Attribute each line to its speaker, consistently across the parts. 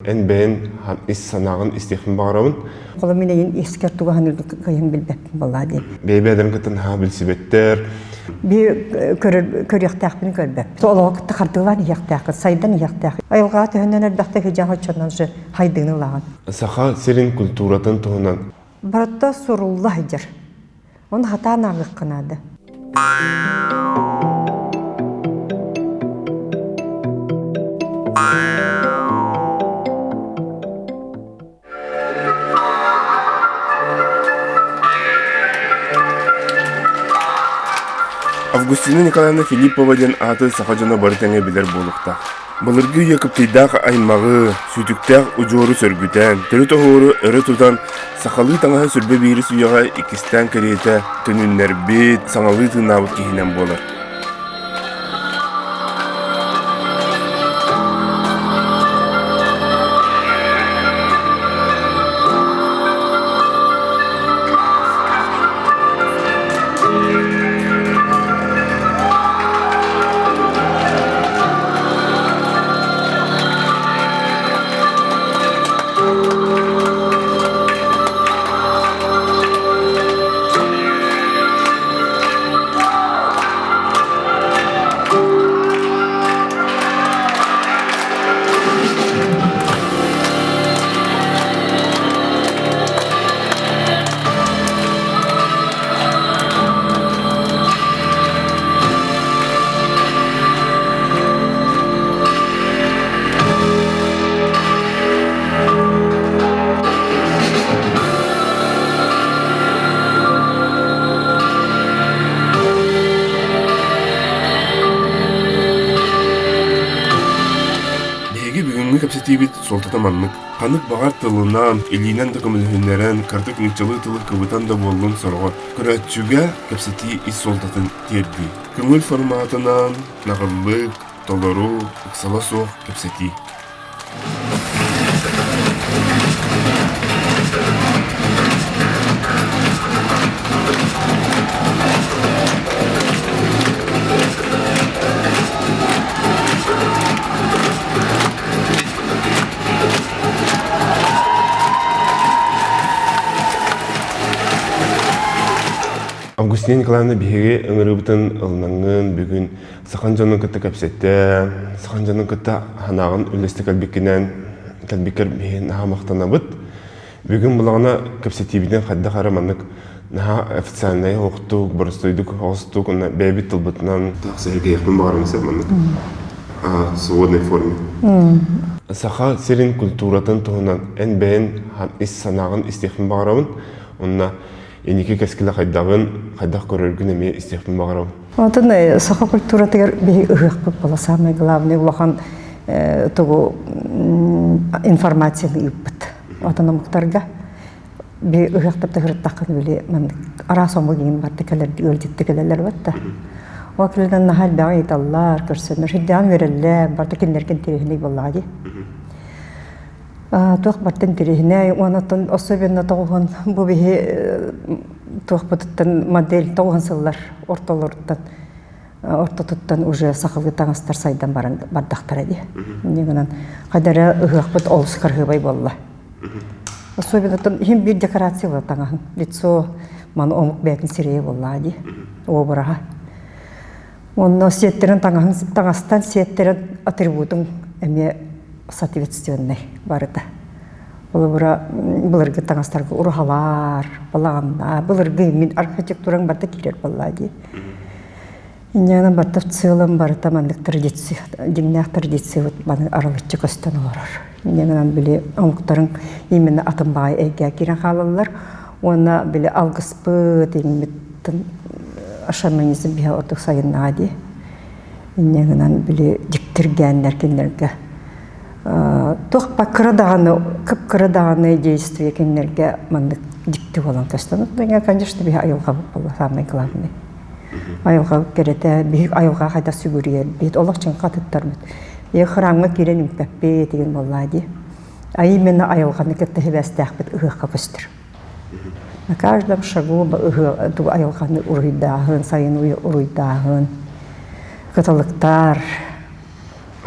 Speaker 1: Эн бэйэн ис санааҕын истиэхпин баҕарабын.
Speaker 2: Холо мин эйин искэр тугу саныыргын кыайан билбэппин буоллаа диэн.
Speaker 1: Бэйэ-бэйэлэрин кытта наһаа билсибэттэр.
Speaker 2: Би көрөр көрүөхтээхпин көрбөп. Олоҕу кытта хардыылаан иһиэхтээххин, сайдан иһиэхтээх. Айылҕаҕа төһөннөн элбэхтэ сыдьаан оччонон же хайдыыны ылаҕын.
Speaker 1: Саха сирин культуратын туһунан.
Speaker 2: Барыта сурулла сылдьар. Оны хатаан ааҕыахха наада.
Speaker 1: Августина Николаевна Филиппова диэн ааты саха дьоно бары тэҥэ билэр буолуохтаах. Былыргы үйэ кыптыйдаах аймаҕы, сүүтүктээх удьуору сөргүтэн, төрүт оһуору өрө тутан Сахалыы таҥаһы сүрбэ биирис үйэҕэ иккистээн кэриэтэ төнүннэрбит, саҥалыы тыыннаабыт киһинэн буолар. Биһиги бүгүҥҥү кэпсэтиибит суолтата маннык. Ханнык баҕар тылынан, илиинэн да көмөлөһүннэрэн, кыратык нууччалыы тылы кыбытан да буоллун сороҕор көрөөччүгэ кэпсэтии ис суолтатын тиэрдии. Көҥүл форматынан, наҕыллык, толору, ыксала суох кэпсэтии. Августина Николаевна биһиги ыҥырыыбытын ылынаҥҥын бүгүн сахан дьонун кытта кэпсэттэ, сахан дьонун кытта санааҕын үллэстэ кэлбиккинэн кэлбиккэр биһи наһаа махтанабыт. Бүгүн булаҕына кэпсэтиибитин хайдах эрэ маннык наһаа официальнай оһохтук, боростуойдук оҕустук уонна бэйэбит тылбытынан сэһэргэһиэхпин баҕарабын сөп маннык свободной форме. Саха сирин культуратын туһунан эн бэйэн ис санааҕын истиэхпин баҕарабын. Онно инники кэскилэ хайдаҕын, хайдах көрөргүн эмиэ истиэхпин баҕарабын.
Speaker 2: Онтон саха культуратыгар биһи ыһыахпыт буола самый главный улахан тугу информацияны ыыппыт. Отон омуктарга би ыһыахтап тыһырыттаххын били маннык араас омук иин барда кэлэр ыалдьытты кэлэллэр батта. Ол кэлэн наһаа элбэҕи ыйыталлар, көрсөннөр, сүрдээҕин үөрэллэр, барда кинилэргэ интэриэһинэй буоллаҕа дии. Туох барыта интэриэһинэй уонна оттон особенно тоҕуһун бу биһи туохпутуттан модель тоҕуһун сыллар ортолоруттан ортотуттан уже сахалыы таҥастар сайдан баран бардахтара дии. Инньэ гынан хайда эрэ ыһыахпыт олус кыраһыабай буолла. Особенно оттон иһин биир декорация буолла таҥаһын. Лицо маны омук бэйэтин сирэйэ буоллаҕа дии обраһа. Онно сиэттэрин таҥаһын таҥастан сиэттэрин атрибутун эмиэ соответственнай барыта. Холобура, былыргы таҥастарга ураһалар, балаҕаннар, былыргы мин архитектураҥ барыта киирэр буоллаа дии. Инньэ барыта в целом барыта маннык традиция, дьиҥнээх традициябыт маны арылыччы көстөн олорор. Инньэ гынан били омуктарыҥ именно атын баҕайы эйгэ киирэн хаалаллар уонна били алгыспыт иҥмиттэн шаманизм биһэ ордук сайыннаҕа дии. Инньэ гынан били дьиктиргээннэр кинилэргэ туох ба кыра даҕаны кып-кыра даҕаны действие кинилэргэ маннык дьикти буолан көстөн. Конечно, биһи айылҕабыт буолла самый главный. Айылҕабыт кэрэтэ, биһи айылҕаҕа хайдах сүгүрүйэрбит, олох чыҥха атыттарбыт. Ийэ храмҥа киирэн үҥпэппит деген буоллаа дии. А именно айылҕаны кытта сибээстээхпит ыһыахха көстөр. На каждом шагу айылҕаны уруйдааһын, сайын уруйдааһын, кыталыктар,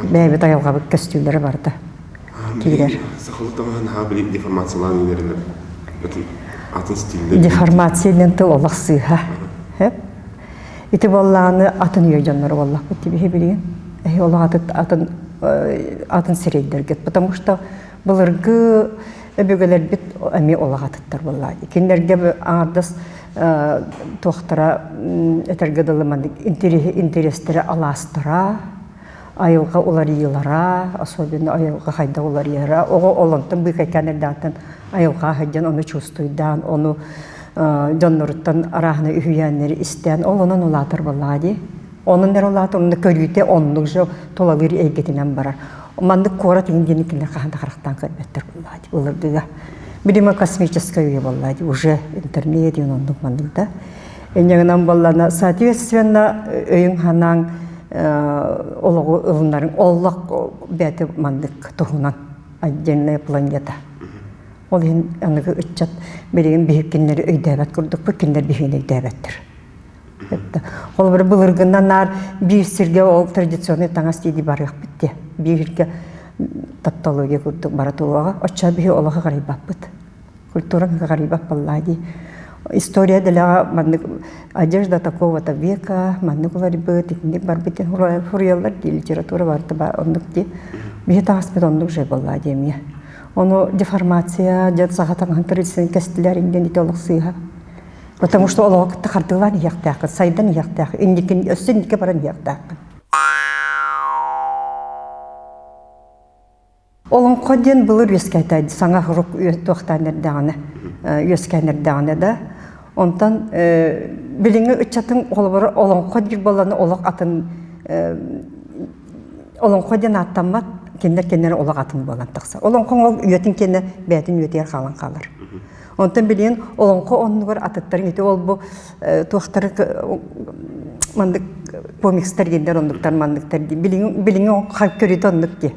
Speaker 2: бэйэбит айылҕабыт көстүүлэрэ барыта. Киирэр.
Speaker 1: Сахалыы таҥаһын наһаа били деформациялаан иҥэринэр атын стиллэр.
Speaker 2: Деформация диэн тыл олох сыыһа. Ити буоллаҕына атын үйэ дьонноро буоллахпыт тибиһи билигин. Эһи олох атын атын атын сирэйдэргит. Потому что былыргы өбүгэлэрбит эмиэ олох атыттар буоллаҕа. Кинилэргэ аҥардас туохтара этэргэ дылы маннык интэриэстэрэ алаастара, айылҕа уларыйыылара, особенно айылҕа хайдах уларыйара, оҕо олонтон быыкайкаан эрдэҕиттэн айылҕа сылдьан ону чувствуйдаан, ону дьонноруттан арааһына үһүйээннэри истээн, ол онон улаатар буоллаҕа дии. Онон эрэ улаатар, онно көрүүтэ оннук же тулалыыр эйгэтинэн барар. Маннык куорат иһин диэни кинилэр хаһан да харахтаан көрбөттөр буоллаҕа дии былыргыга. Видимо, космическая үйэ буоллаҕа дии, уже интернет диэн оннук маннык да. Инньэ буоллаҕына, соответственно, өйүҥ-санааҥ олоҕу ылынарыҥ олох бэйэтэ маннык туһунан отдельная планета. Ол иһин аныгы ыччат билигин биһиги кинилэри өйдөөбөт курдукпут, кинилэр биһигини өйдөөбөттөр. Холобур, былыргынан наар биир сиргэ ол традиционный таҥас дии барыахпыт дии. Биир сиргэ тапталыгы курдук бара туруоҕа. Оччо биһи олоху харайбаппыт. Культура харайбат буоллаа дии. История дэлэҕэ маннык одежда такого-то века, маннык уларыйбыт, итинник барбыт диэн суруйаллар дии, литература барыта оннук дии. Биһи таҥаспыт оннук же буоллаа дии эмиэ. Ону деформация, дьон саха таҥаһын традицияны кэстилэр диэн ити олох сыыһа. Потому что олоҕу кытта хардыылаан иһиэхтээххин, сайдан иһиэхтээххин, инникин өссө инники баран иһиэхтээххин. Олоҥхо диэн былыр үөскээтэ саҥа сурук туохтаан эрдэҕинэ, үөскээн эрдэҕинэ да, онтон билиҥҥи ыччатыҥ холобура олоҥхо диир буоллаҕына олох атын олоҥхо диэн ааттаммат, кинилэр кинилэр олох атын буолан тахсар. Олоҥхоҥ ол үйэтин кэннэ бэйэтин үйэтигэр хаалан хаалар. Онтон билигин олоҥхо оннугар атыттарын ити ол-бу туохтары маннык комикстар диэннэр оннуктар манныктар дии. Билиҥ билиҥҥи көрүүтэ оннук дии.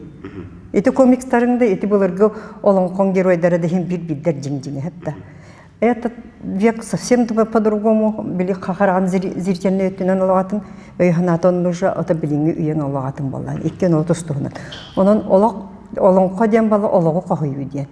Speaker 2: Ити комикстарыҥ да ити былыргы олоҥхоҥ геройдара да иһин биир-биирдэр дьиҥ-дьиҥэ да. Этот век совсем по-другому били хараҕын зрительный өттүнэн олоҕатын өй-санаата онно уже ото билиҥҥи үйэҥ олоҕатын буоллаан иккиэн ол тус-туһунан. Онон олох олоҥхо диэн бала олоҕу хоһуйуу диэн.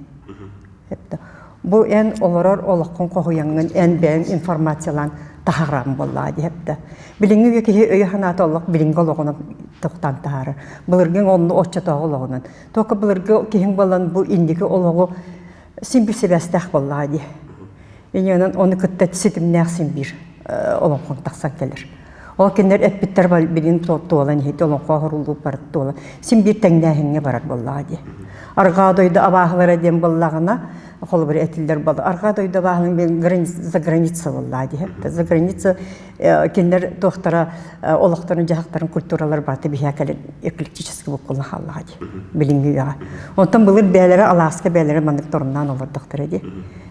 Speaker 2: Бу эн олорор олоххун хоһуйаҥҥын эн бэйэҥ информациялаан таһааран буоллаҕа дии да. Билиҥҥи үйэ киһи өйө-санаата олох билиҥҥи олоҕунан тохтоон таһаарар. Былыргыҥ онну оччотооҕу олоҕунан. Только былыргы киһиҥ буолан бу инники олоҕу син биир сибээстээх буоллаҕа дии. Инньэ ону кытта ситимнээх син биир олоҥхоҥ тахсан кэлэр. Ол кинилэр эппиттэр билигин туолан иһит олоҥхо оһоруллуу барыт туолан син биир тэҥнээһиҥҥэ барар буоллаҕа дии. Арҕаа дойду абааһылара диэн буоллаҕына, холобур этиллэр буолла. Арҕаа дойду абааһыларын за граница буоллаҕа дии. За граница кинилэр туохтара олохторун дьаһахтарын культуралар барыта биһиэхэ кэлин эклектический буккулла хааллаҕа дии билиҥҥи үйэҕэ. Онтон былыр бэйэлэрэ алааска бэйэлэрэ маннык торумнаан олордохторо дии.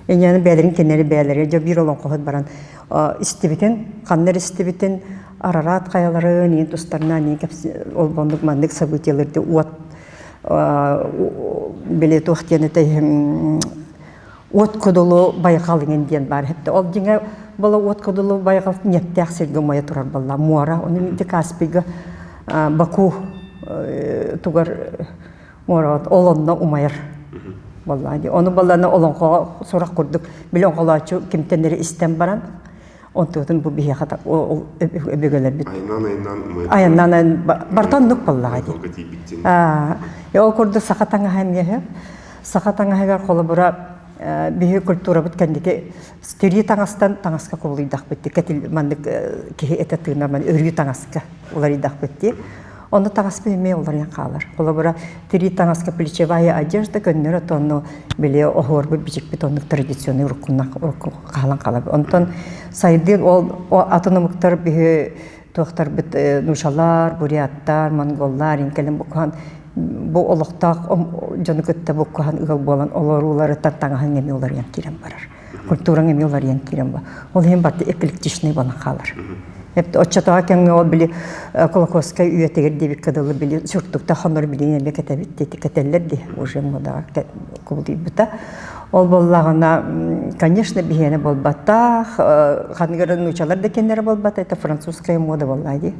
Speaker 2: Инньэни бэйэлэрин кинилэри бэйэлэрэ дьэ биир олоҥхоһут баран истибитин, ханна эрэ истибитин, Арарат хайаларын, иин тустарынан иин ол оннук маннык событиеларды уот били туох диэн этэй уот кудулу байҕал иҥин диэн баар эһэттэ. Ол дьиҥэ була уот кудулу байҕал ньиэптээх сиргэ умайа турар буолла муора. Ону ити Каспийга Баку тугар муораҕа ол онно умайар буоллаҕа дии. Ону буоллаҕына олоҥхоҕо сурах курдук били оҥхолооччу кимтэн эрэ истэн баран онтуотун бу биһиэхэ өбүгэлэрбит
Speaker 1: айаннаан
Speaker 2: айаннаан барыта оннук буоллаҕа дии. Ол курдук саха таҥаһа эмиэ сөп. Саха таҥаһыгар холобура биһи культурабыт кэнники тирии таҥастан таҥаска кубулуйдахпыт дии маннык киһи этэ тыына өрүү таҥаска уларыйдахпыт дии. Онно таҥаспыт эмиэ уларыйан хаалар. Холобура, тирии таҥаска плечевая одежда көннөрү отонну били оһуорбут бичикпит оннук традиционный уруккунан хаалан хаалар. Онтон сайдыы ол атын омуктар биһи туохтарбыт нуучалар, буряттар, монголлар инкэлин буккуһан бу олохтоох дьону кытта буккуһан ыал буолан олорууларыттан таҥаһын эмиэ уларыйан киирэн барар. Культураҥ эмиэ уларыйан киирэн бар. Ол иһин барыта эклектичный буолан хаалар. Оччотооҕу кэмҥэ ол били Кулаковскай үйэтигэр диэбиккэ дылы били сюртукта хонор билигин эмиэ кэтэбит диэти кэтэллэр дии уже модаҕа кубулуйбута. Ол буоллаҕына, конечно, биһиэнэ буолбатах, ханнык нуучалар да кэннэрэ буолбата, это французская мода буоллаа дии.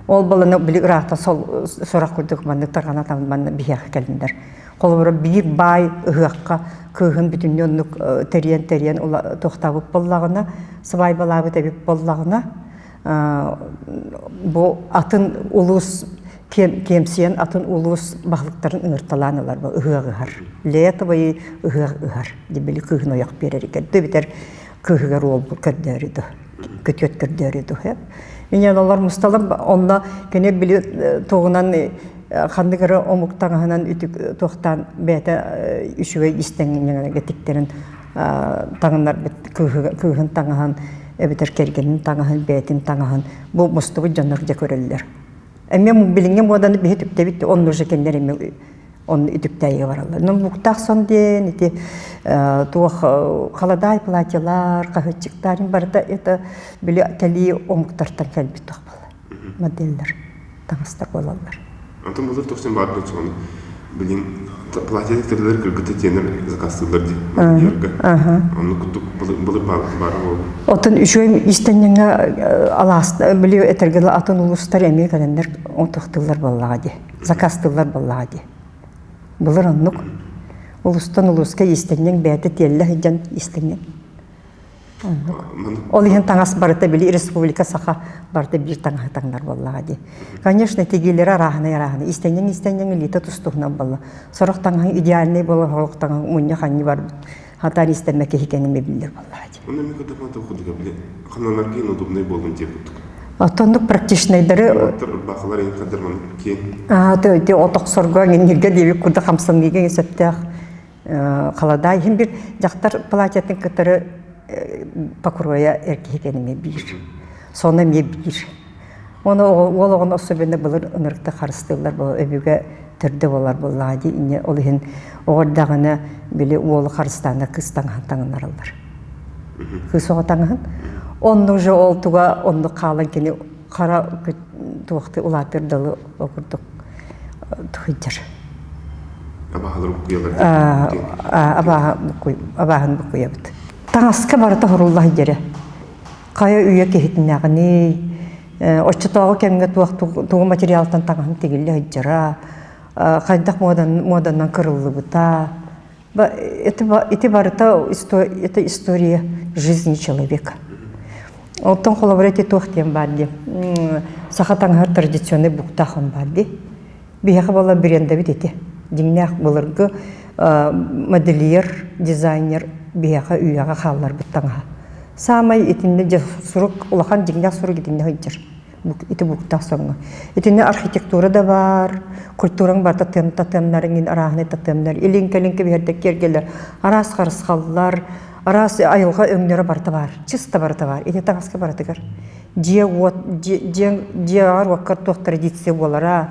Speaker 2: Ол баланы били ыраахта сол сурах курдук маннык тарҕана манна биһиэхэ кэлиннэр. Холобура биир баай ыһыахха кыыһын бүтүннүү оннук тэрийэн-тэрийэн туохтаабыт буоллаҕына, сыбаайбалаабыт эбит буоллаҕына, бу атын улуус киэмсийэн атын улуус баһылыктарын ыҥырталаан ылар бу ыһыах ыһар. Летовый ыһыах ыһар. Били кыыһын ойох биэрэригэр да кыыһыгар уол көрдөөрү да көтүөт көрдөөрү дуһэ. Инэн олор мусталар онно кини били тугунан ханнык эрэ омук таҥаһынан үтүк туохтаан бэйэтэ үчүгэй истэҥҥэ тиктэрин таҥыннарбыт кыыһын таҥаһын эбэтэр кэргэнин таҥаһын бэйэтин таҥаһын бу мустубут дьоннор дьэ көрөллөр. Эмиэ билиҥҥи муоданы биһи түптэбит онно уже кинилэр эмиэ онно үтүктээйигэ бараллар. Ну буктаах сон диэн ити туох халадаай платьелар, хаһыаччыктар барыта это били кэлии омуктартан кэлбит туох буолар моделлэр таҥастар буолаллар.
Speaker 1: Антон былыр тохсун баар соны билин платье тиктерлер кыргыта тиэнер заказтыыллар ди модельерга. Онну курдук былыр баар буолар.
Speaker 2: Отон үчүгэй истэнньэҥҥэ алаас били этэргэ атын улуустар эмиэ кэлэннэр отохтууллар буоллаҕа дии. Заказтыыллар буоллаҕа дии. Былыр оннук. Улуустан улууска иистэнньэҥ бэйэтэ тиэллэ сылдьан иистэнньэҥ. Ол иһин таҥас барыта били республика саха барыта биир таҥаһы таҥнар буоллаҕа дии. Конечно, тигиилэрэ арааһынай арааһынай. Иистэнньэҥ иистэнньэҥ илиитэ тус-туһунан буолла. Сорох таҥаһыҥ идеальнай буолар, сорох таҥаһыҥ мунньах анньы барбыт. Хатаан иистэммэ киһи кэҥин биллэр буоллаҕа дии.
Speaker 1: Онно эмиэ кытта курдук били хананарга удобнай буолун диэн курдук.
Speaker 2: Оттоннук практичнайдары
Speaker 1: ырбаахылар эҥин хаддар маннык киэҥ.
Speaker 2: Аа, то от охсорго эҥинниргэ диэбит курдук хамсаныыга сөптөөх халадаай иһин бир дьахтар платьятын кытары покроя эр киһи кэннэ биир. Соно эмиэ биир. Оны уол оҕону особенно былыр ынырыкта харыстыыллар бу өбүгэ төрдө буолар буоллаҕа дии инньэ ол иһин оҕо эрдэҕинэ били уолу харыстааннар кыыс таҥаһын таҥыннараллар. Кыыс оҕо таҥаһын. Онно уже ол туга оннук хаалан кини хара туохты улаатыр дылы ол курдук сылдьар.
Speaker 1: Абааһылар буккуйалар.
Speaker 2: Абааһын буккуйабыт. Таҥаска барыта хорулла сылдьара. Хайа үйэ киһитинээҕиний, оччотооҕу кэмҥэ туох тугу материалтан таҥаһын тигиллэ сылдьара, хайдах муоданан кырыллыбыта. Ити барыта это история жизни человека. Оттон холобура ити туох диэн баар дии. Саха таҥаһар традиционный буктаах он баар дии. Биһиэхэ буолла брендэбит ити. Дьиҥнээх былыргы модельер, дизайнер биһиэхэ үйэҕэ хаалларбыт таҥаһа. Саамай итиннэ дьэ сурук, улахан дьиҥнээх сурук итиннэ сылдьар. Ити буктаах соҥҥо. Итиннэ архитектура да баар, культураҥ барыта тыам татыамнар, арааһынай татыамнар, илин-кэлин кэбиһэрдэр киэргэллэр, араас харысхаллар, араас айылҕа өҥнөрө барыта баар, чисто барыта баар. Ити таҥаска барытыгар. Дьиэ-уот, дьиэҕэр-уоккар туох традиция буолара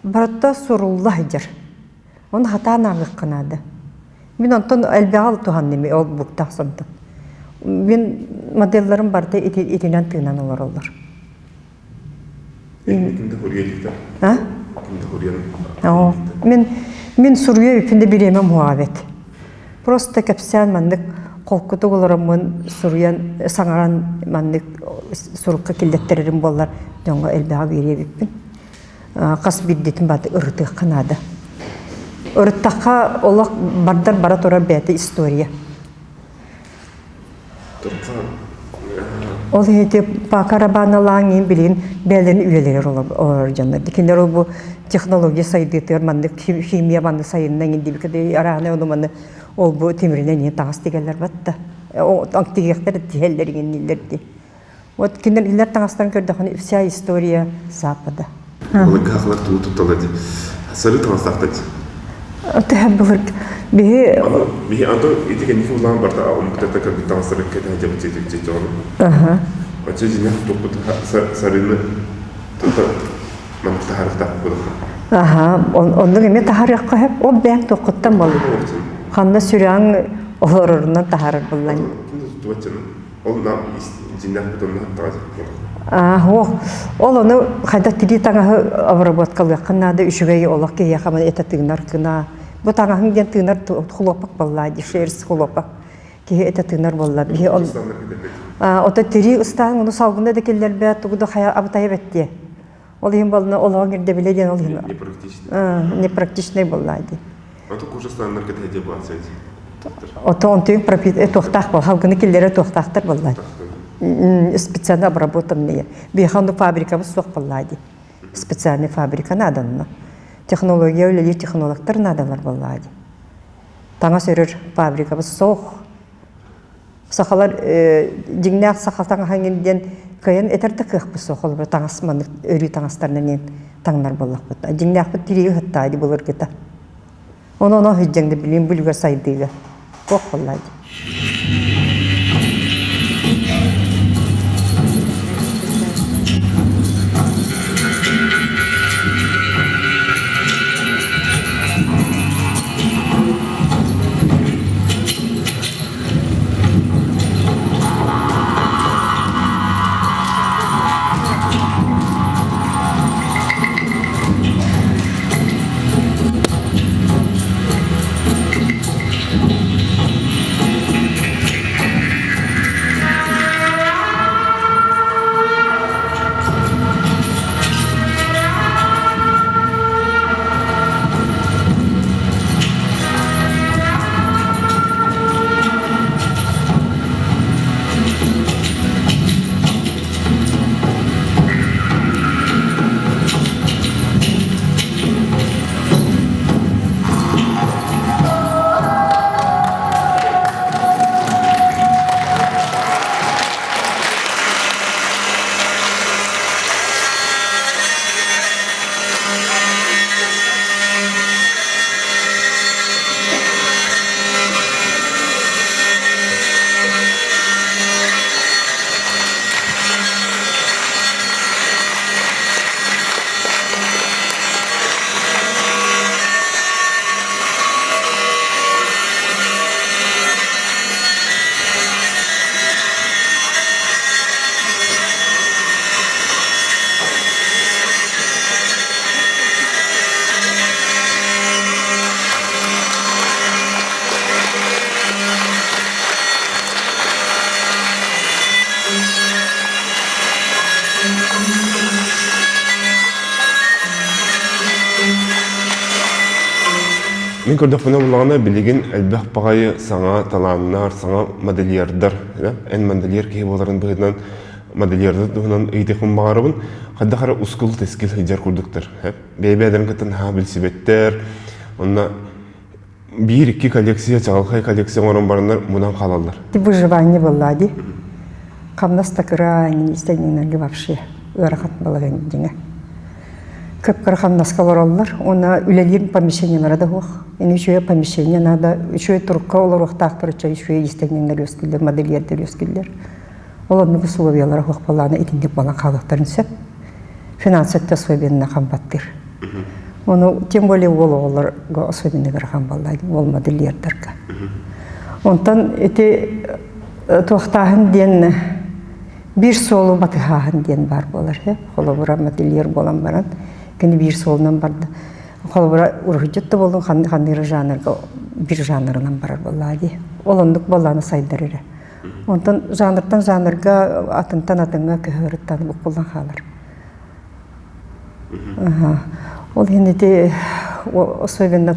Speaker 2: барыта сурулла сылдьар. Ону хатаан ааҕыахха наада. Мин онтон элбэҕи туһанным ол буктаах сонтон. Мин моделларым барыта итинэн тыынан олороллор. А? Мин мин суруйа үпүндэ бириэмэм уоҕа эбит. Просто кэпсээн маннык холкутук олороммун суруйан саҥаран маннык сурукка киллэттэрэрим буоллар дьоҥҥо элбэҕи биэриэ эбиппин. Хас биирдиитин бааты ырытыахха наада. Ырыттахха олох бардар бара турар бэйэтэ история. Ол иһити пакарабаналаан иин билигин бэйэлэрин үйэлэригэр олорор дьоннор. Кинилэр ол бу технология сайдыытыгар маннык химия маннык сайынна иҥин диэбиккэ арааһынай ону маны ол бу тимиринэн иһин таҥас тигэллэр батта. Тигиэхтэр тиһэллэр иҥинниллэр дии. Вот кинилэр таҥастарын көрдөххүнэ вся история Запада.
Speaker 1: Былыргы сахалар тугу тутталлар дии? Сарыы таҥастаахтар дии.
Speaker 2: Төһө былыргы биһи
Speaker 1: Биһи антон ити кэнники улаан барда омуктарда көрбүт таҥастары кэтэһэ дьабыт дьоҕону. Оччо дьиҥэх туппут сарыыны тута маннык таһаарыахтаах буолуохха.
Speaker 2: Аха, оннук эмиэ таһаарыахха сөп. Ол бэйэҥ туоххуттан буолла. Ханна сүрэҕиҥ олорорунан таһаарар буоллаҥ.
Speaker 1: Ол нам дьиннээх бутоннаах таҕас
Speaker 2: Ох, ол ону хайдах тирии таҥаһы обработкалыаххын наада үчүгэй олох киһиэхэ это тыынар гына. Бу таҥаһыҥ диэн тыынар хлопок буолла дешевс хлопок. Киһи этэ тыынар буолла. Биһи ол ото тирии ыстаан ону салгына да киллэрбэт тугу да хайа абытайа бэттиэ. Ол иһин буолла олоҕуҥ ирдэбилэ диэн ол иһин
Speaker 1: непрактичный.
Speaker 2: Непрактичный буолла дии.
Speaker 1: Ото курсастаннар кэтэһэ буолсай.
Speaker 2: Ото онтуйун пропит туохтаах бол халгыны киллэрэ туохтаахтар буолла. Специально обработанные. Биһиэхэ онно фабрикабыт суох буолла дии. Специальный фабрика надо онно. Технология үлэлиир технологтар наадалар буолла дии. Таҥас өрөр фабрикабыт суох. Сахалар дьиҥнээх саха таҥаһа диэн кыайан этэр да кыахпыт суох. Холобура таҥас маннык өрүү таҥастарынан иэн таҥнар буоллахпыт. Дьиҥнээхпит тирии ыһыттаа дии былыргыта. Ону ону сылдьаҥ билим бүлүгэр сайдыыга туох буолла дии.
Speaker 1: Мин көрдөхпүнэ буллаҕына билигин элбэх баҕайы саҥа талааннар, саҥа модельердар, эн модельер киһи буоларын быһыытынан модельердар туһунан ыйытыахпын баҕарабын. Хайдах эрэ ускул-тэскил сылдьар курдуктар. Бэйэ-бэйэлэрин кытта наһаа билсибэттэр. Онно биир-икки коллекция, чаҕылхай коллекция оҥорон бараннар мунан хаалаллар.
Speaker 2: Выживание была дии. Хамнас да кыра, иистэнньэҥнэргэ вообще ыарахан балаһыанньа дьиҥэ. Кып-кыра хамнаска олороллор уонна үлэлиир помещениелара да суох. Ини үчүгэй помещение надо, үчүгэй турукка олоруохтаахтар, үчүгэй иистэнньэҥнэр үөскүүллэр, модельердэр үөскүүллэр. Ол оннук условиялара суох буоллаҕына итинник буолан хаалыахтарын сөп. Финансы өттө особенно хамбаттыыр. Ону тем более уол оҕолорго особенно ыарахан буолла уол модельердарга. Онтон ити туохтааһын диэн биир суолу батыһааһын диэн баар буолар. Холобура модельер буолан баран кини биир суолунан барда. Холобура уруһуйдьут да буоллун ханнык жанрга биир жанрынан барар буоллаа дии. Ол оннук буоллаҕына сайдар эрэ. Онтон жанртан жанрга атынтан атыҥҥа көһөрүттан буккуллан хаалар. Ол иһин ити особенно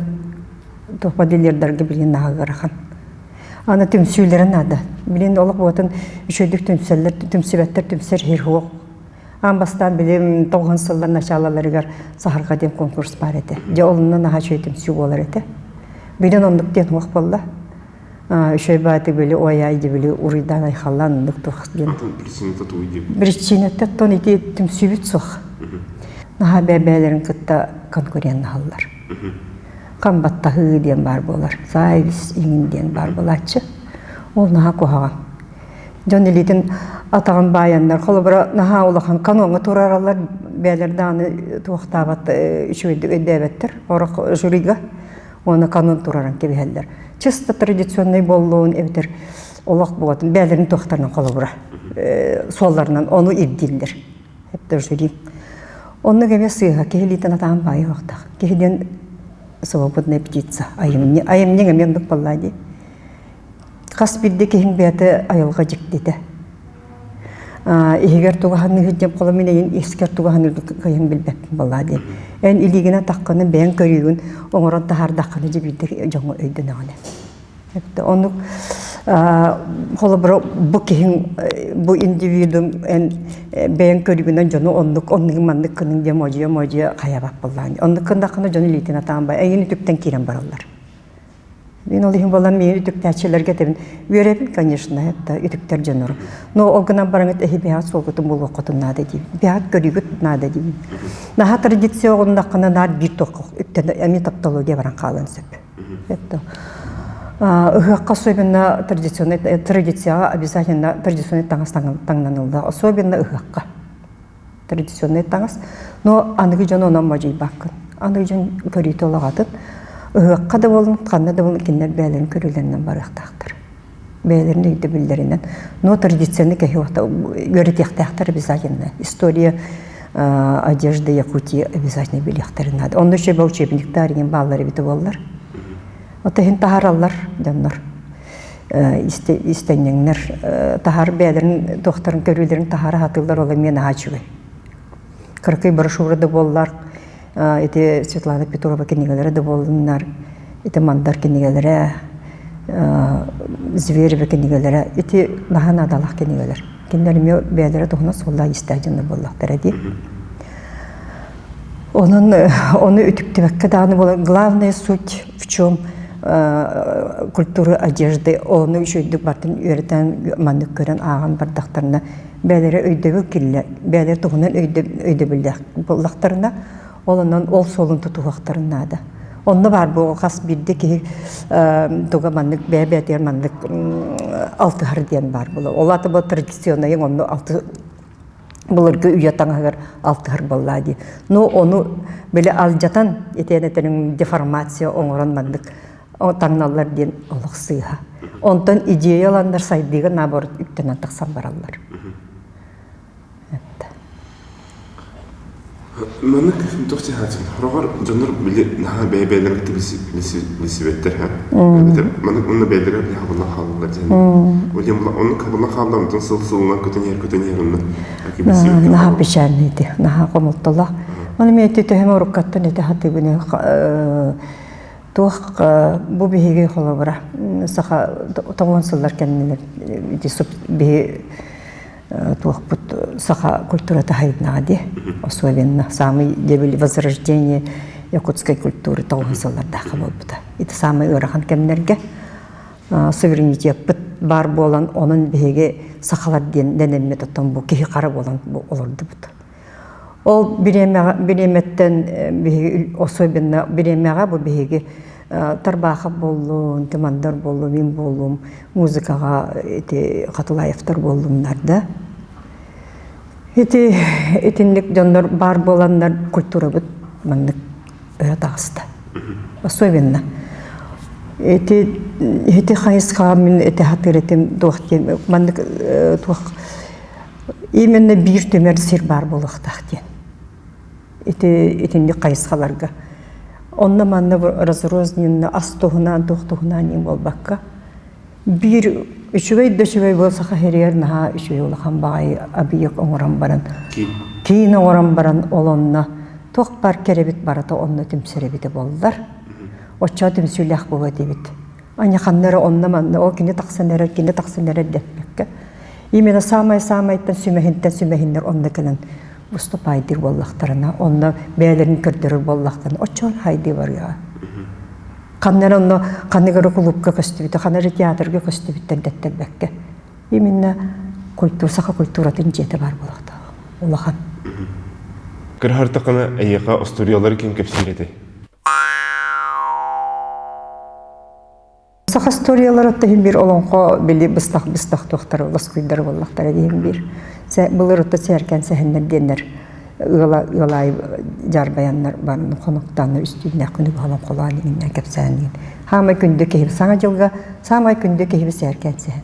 Speaker 2: туох модельердарга билигин наһаа ыарахан. Аны түмсүүлэрэ наада. Билигин олох буотун үчүгэйдик түмсэллэр, түмсүбэттэр түмсэр иһир суох. Аан бастаан билим тоҕуһун сыллар началаларыгар Саһарҕа диэн конкурс баар этэ. Дьэ олунна наһаа үчүгэй түмсүү буолар этэ. Билин оннук диэн суох буолла. Үчүгэй бааты били ой-ай били уруйдаан айхаллаан оннук туох диэн.
Speaker 1: Причината тугуй диэбит.
Speaker 2: Причината тон ити түмсүүбүт суох. Наһаа бэйэ-бэйэлэрин кытта конкуреннаһаллар. Хам баттаһыы диэн баар буолар. Зависть иҥин диэн баар буолааччы. Ол наһаа куһаҕан. Дьон илиитин атаҕын баайаннар, холобура, наһаа улахан каноҥҥа турараллар, бэйэлэр даҕаны туохтаабат үчүгэйдик өйдөөбөттөр. Орох жюрига уонна канон тураран кэбиһэллэр. Чисто традиционный буоллун эбэтэр олох буолатын бэйэлэрин туохтарынан холобура суолларынан ону ирдииллэр. Эптэр жюри. Оннук эмиэ сыыһа киһи илиитин атаҕын баайыахтаах. Киһи диэн свободная птица. Айымньы айымньы эмиэ оннук буоллаа дии. Хас биирдии киһиҥ бэйэтэ айылҕа дьиктитэ. Иһигэр тугаһаныыһыт диэн холо мин эйин искэр тугаһаныыргын кыайан билбэппин буоллаа диэн. Эн илиигинэн таххына бэйэҥ көрүүгүн оҥорон таһаардаххына дьэ биирдэ дьоҥҥо өйдөнөҕүнэ. Оннук холобура бу киһиҥ бу индивидуум эн бэйэҥ көрүүгүнэн дьону оннук оннук маннык гыныҥ диэн модьуйа-модьуйа хайабат буоллаҕын. Оннук гыннаххына дьон илиитин атаан ба эйигин үтүктэн киирэн бараллар. Мин ол иһин буолан миигин үтүктээччилэргэ этэбин. Үөрэбин, конечно, это үтүктэр дьоннору. Но ол гынан бараҥыт эһи бэйэҕит суолгутун булуоххутун наада диибин. Бэйэҕит көрүүгүт наада диибин. Наһаа традиция оҕуннаххына наар биир туохха үктэн эмиэ тапталогия баран хаалыан сөп. Это ыһыахха особенно традиционный традицияҕа обязательно традиционный таҥас таҥнаныллар, особенно ыһыахха. Традиционный таҥас. Но аныгы дьон онон модьуйбаккын. Аныгы дьон көрүүтэ олоҕатын. Ыһыахха да буолун, ханна да буолун кинилэр бэйэлэрин көрүүлэринэн барыахтаахтар. Бэйэлэрин өйдөбүллэринэн. Но традицияны кэһи үөрэтиэхтээхтэр обязательно. История одежды Якутии обязательно билиэхтэрин наада. Онно үчүгэй учебниктар игин бааллар эбитэ буоллар. Ото иһин таһаараллар дьоннор. Истэнньэҥнэр таһаар бэйэлэрин туохтарын көрүүлэрин таһаара сатыыллар ол эмиэ наһаа үчүгэй. Кыракый брошюра да буоллар ити Светлана Петрова кинигэлэрэ да буоллуннар, ити Мандар кинигэлэрэ, Зверева кинигэлэрэ ити наһаа наадалаах кинигэлэр. Кинилэр эмиэ бэйэлэрэ туһунан суоллаах истээх дьоннор буоллахтара дии. Онон ону үтүктүбэккэ даҕаны буолар. Главная суть в чем культура одежды ону үчүгэйдик бартын үөрэтэн маннык көрөн ааҕан бардахтарына бэйэлэрэ өйдөбүл киллэ бэйэлэрэ туһунан өйдөбүллээх буоллахтарына ол онон ол суолун тутуһуохтарын наада. Онно баар буолу хас биирдии киһи туга маннык бэйэ бэйэтигэр маннык алтыһар диэн баар буолар. Ол аата бу традиционнайын онно алты былыргы үйэ таҥаһыгар алтыһар буоллаа дии. Но ону били алдьатан итиэн этэрин деформация оҥорон маннык таҥналлар диэн олох сыыһа. Онтон идея ыланнар сайдыыга наоборот үктэнэн тахсан бараллар.
Speaker 1: Маннык туох дьаһаатын хороҕор дьоннор били наһаа бэйэ-бэйэлэрин кытта билсибэттэр һэ. Эбэтэр маннык уонна бэйэлэрэ били хабыллан хаалаллар диэн. Ол диэн оннук хабыллан хаалла онтон сыл сылынан көтөн иһэр көтөн иһэр онно билсибэккэ
Speaker 2: Наһаа печальный ити, наһаа хомолтолоох. Оны мен ити төһөм уруккаттан ити хатыыбын туох бу биһиги холобура саха тоҕуон сыллар кэннилэр ити биһи туохпут саха культурата хайднаҕа дии особенно самый дебил возрождение якутской культуры тоҕуһун сыллардаахха буолбута ити самый ыарахан кэмнэргэ суверенитеппыт баар буолан онон биһиги сахалар диэн дэнэммит оттон бу киһи хара буолан бу олордубут Ол бириэмэҕэ бириэмэттэн биһиги особенно бириэмэҕэ бу биһиги Тарбаахап буоллун, Тымандар буоллун, мин буоллум, музыкаҕа ити Хатылаевтар буоллуннар да. Ити итинник дьоннор баар буоланнар культурабыт маннык өрө таҕыста. Особенно ити ити хайысхаҕа мин ити хатыыр этим туох диэн маннык туох Именно биир түмэр сир баар буолуохтаах диэн. Ити итинник хайысхаларга. Онно манна разрозненно ас туһунан, туох туһунан диэн буолбакка, биир үчүгэй да үчүгэй буол саха сиригэр наһаа үчүгэй улахан баҕайы объект оҥорон баран, киин оҥорон баран ол онно туох баар кэрэбит барыта онно түмсэр эбитэ буоллар, оччоҕо түмсүүлээх буолуо этибит. Аня ханна эрэ онно-манна, ол кини тахсан эрэр, кини тахсан эрэр дэппэккэ. Именно самай-самайтан сүмэһинтэн сүмэһиннэр онно кэлэн выступайдыыр буоллахтарына, онно бэйэлэрин көрдөрөр буоллахтарына, оччоҕо хайдыы барыаҕа. Ханна эрэ онно ханнык эрэ кулуупка көстүбүтэ, ханна эрэ театрга көстүбүттэр дэттэрбэккэ. Именно культура, саха культуратын дьиэтэ баар буолуохтаах. Улахан.
Speaker 1: Кырһартахына эйиэхэ остуоруйалары ким кэпсиир этэй?
Speaker 2: Саха историялара иһин биир олоҥхо били быстах-быстах туохтар лоскуйдар буоллахтара диэн биир. Былыр отто сээркээн сэһэннэр диэннэр ыала ыалаай дьаарбайаннар барын хонуктааннар үстүүннээх күнү олоҥхолоон иҥиннээн кэпсээн диэн. Хаамай күндү киһи саҥа дьылга саамай күндү киһиби сээркээн сэһэн.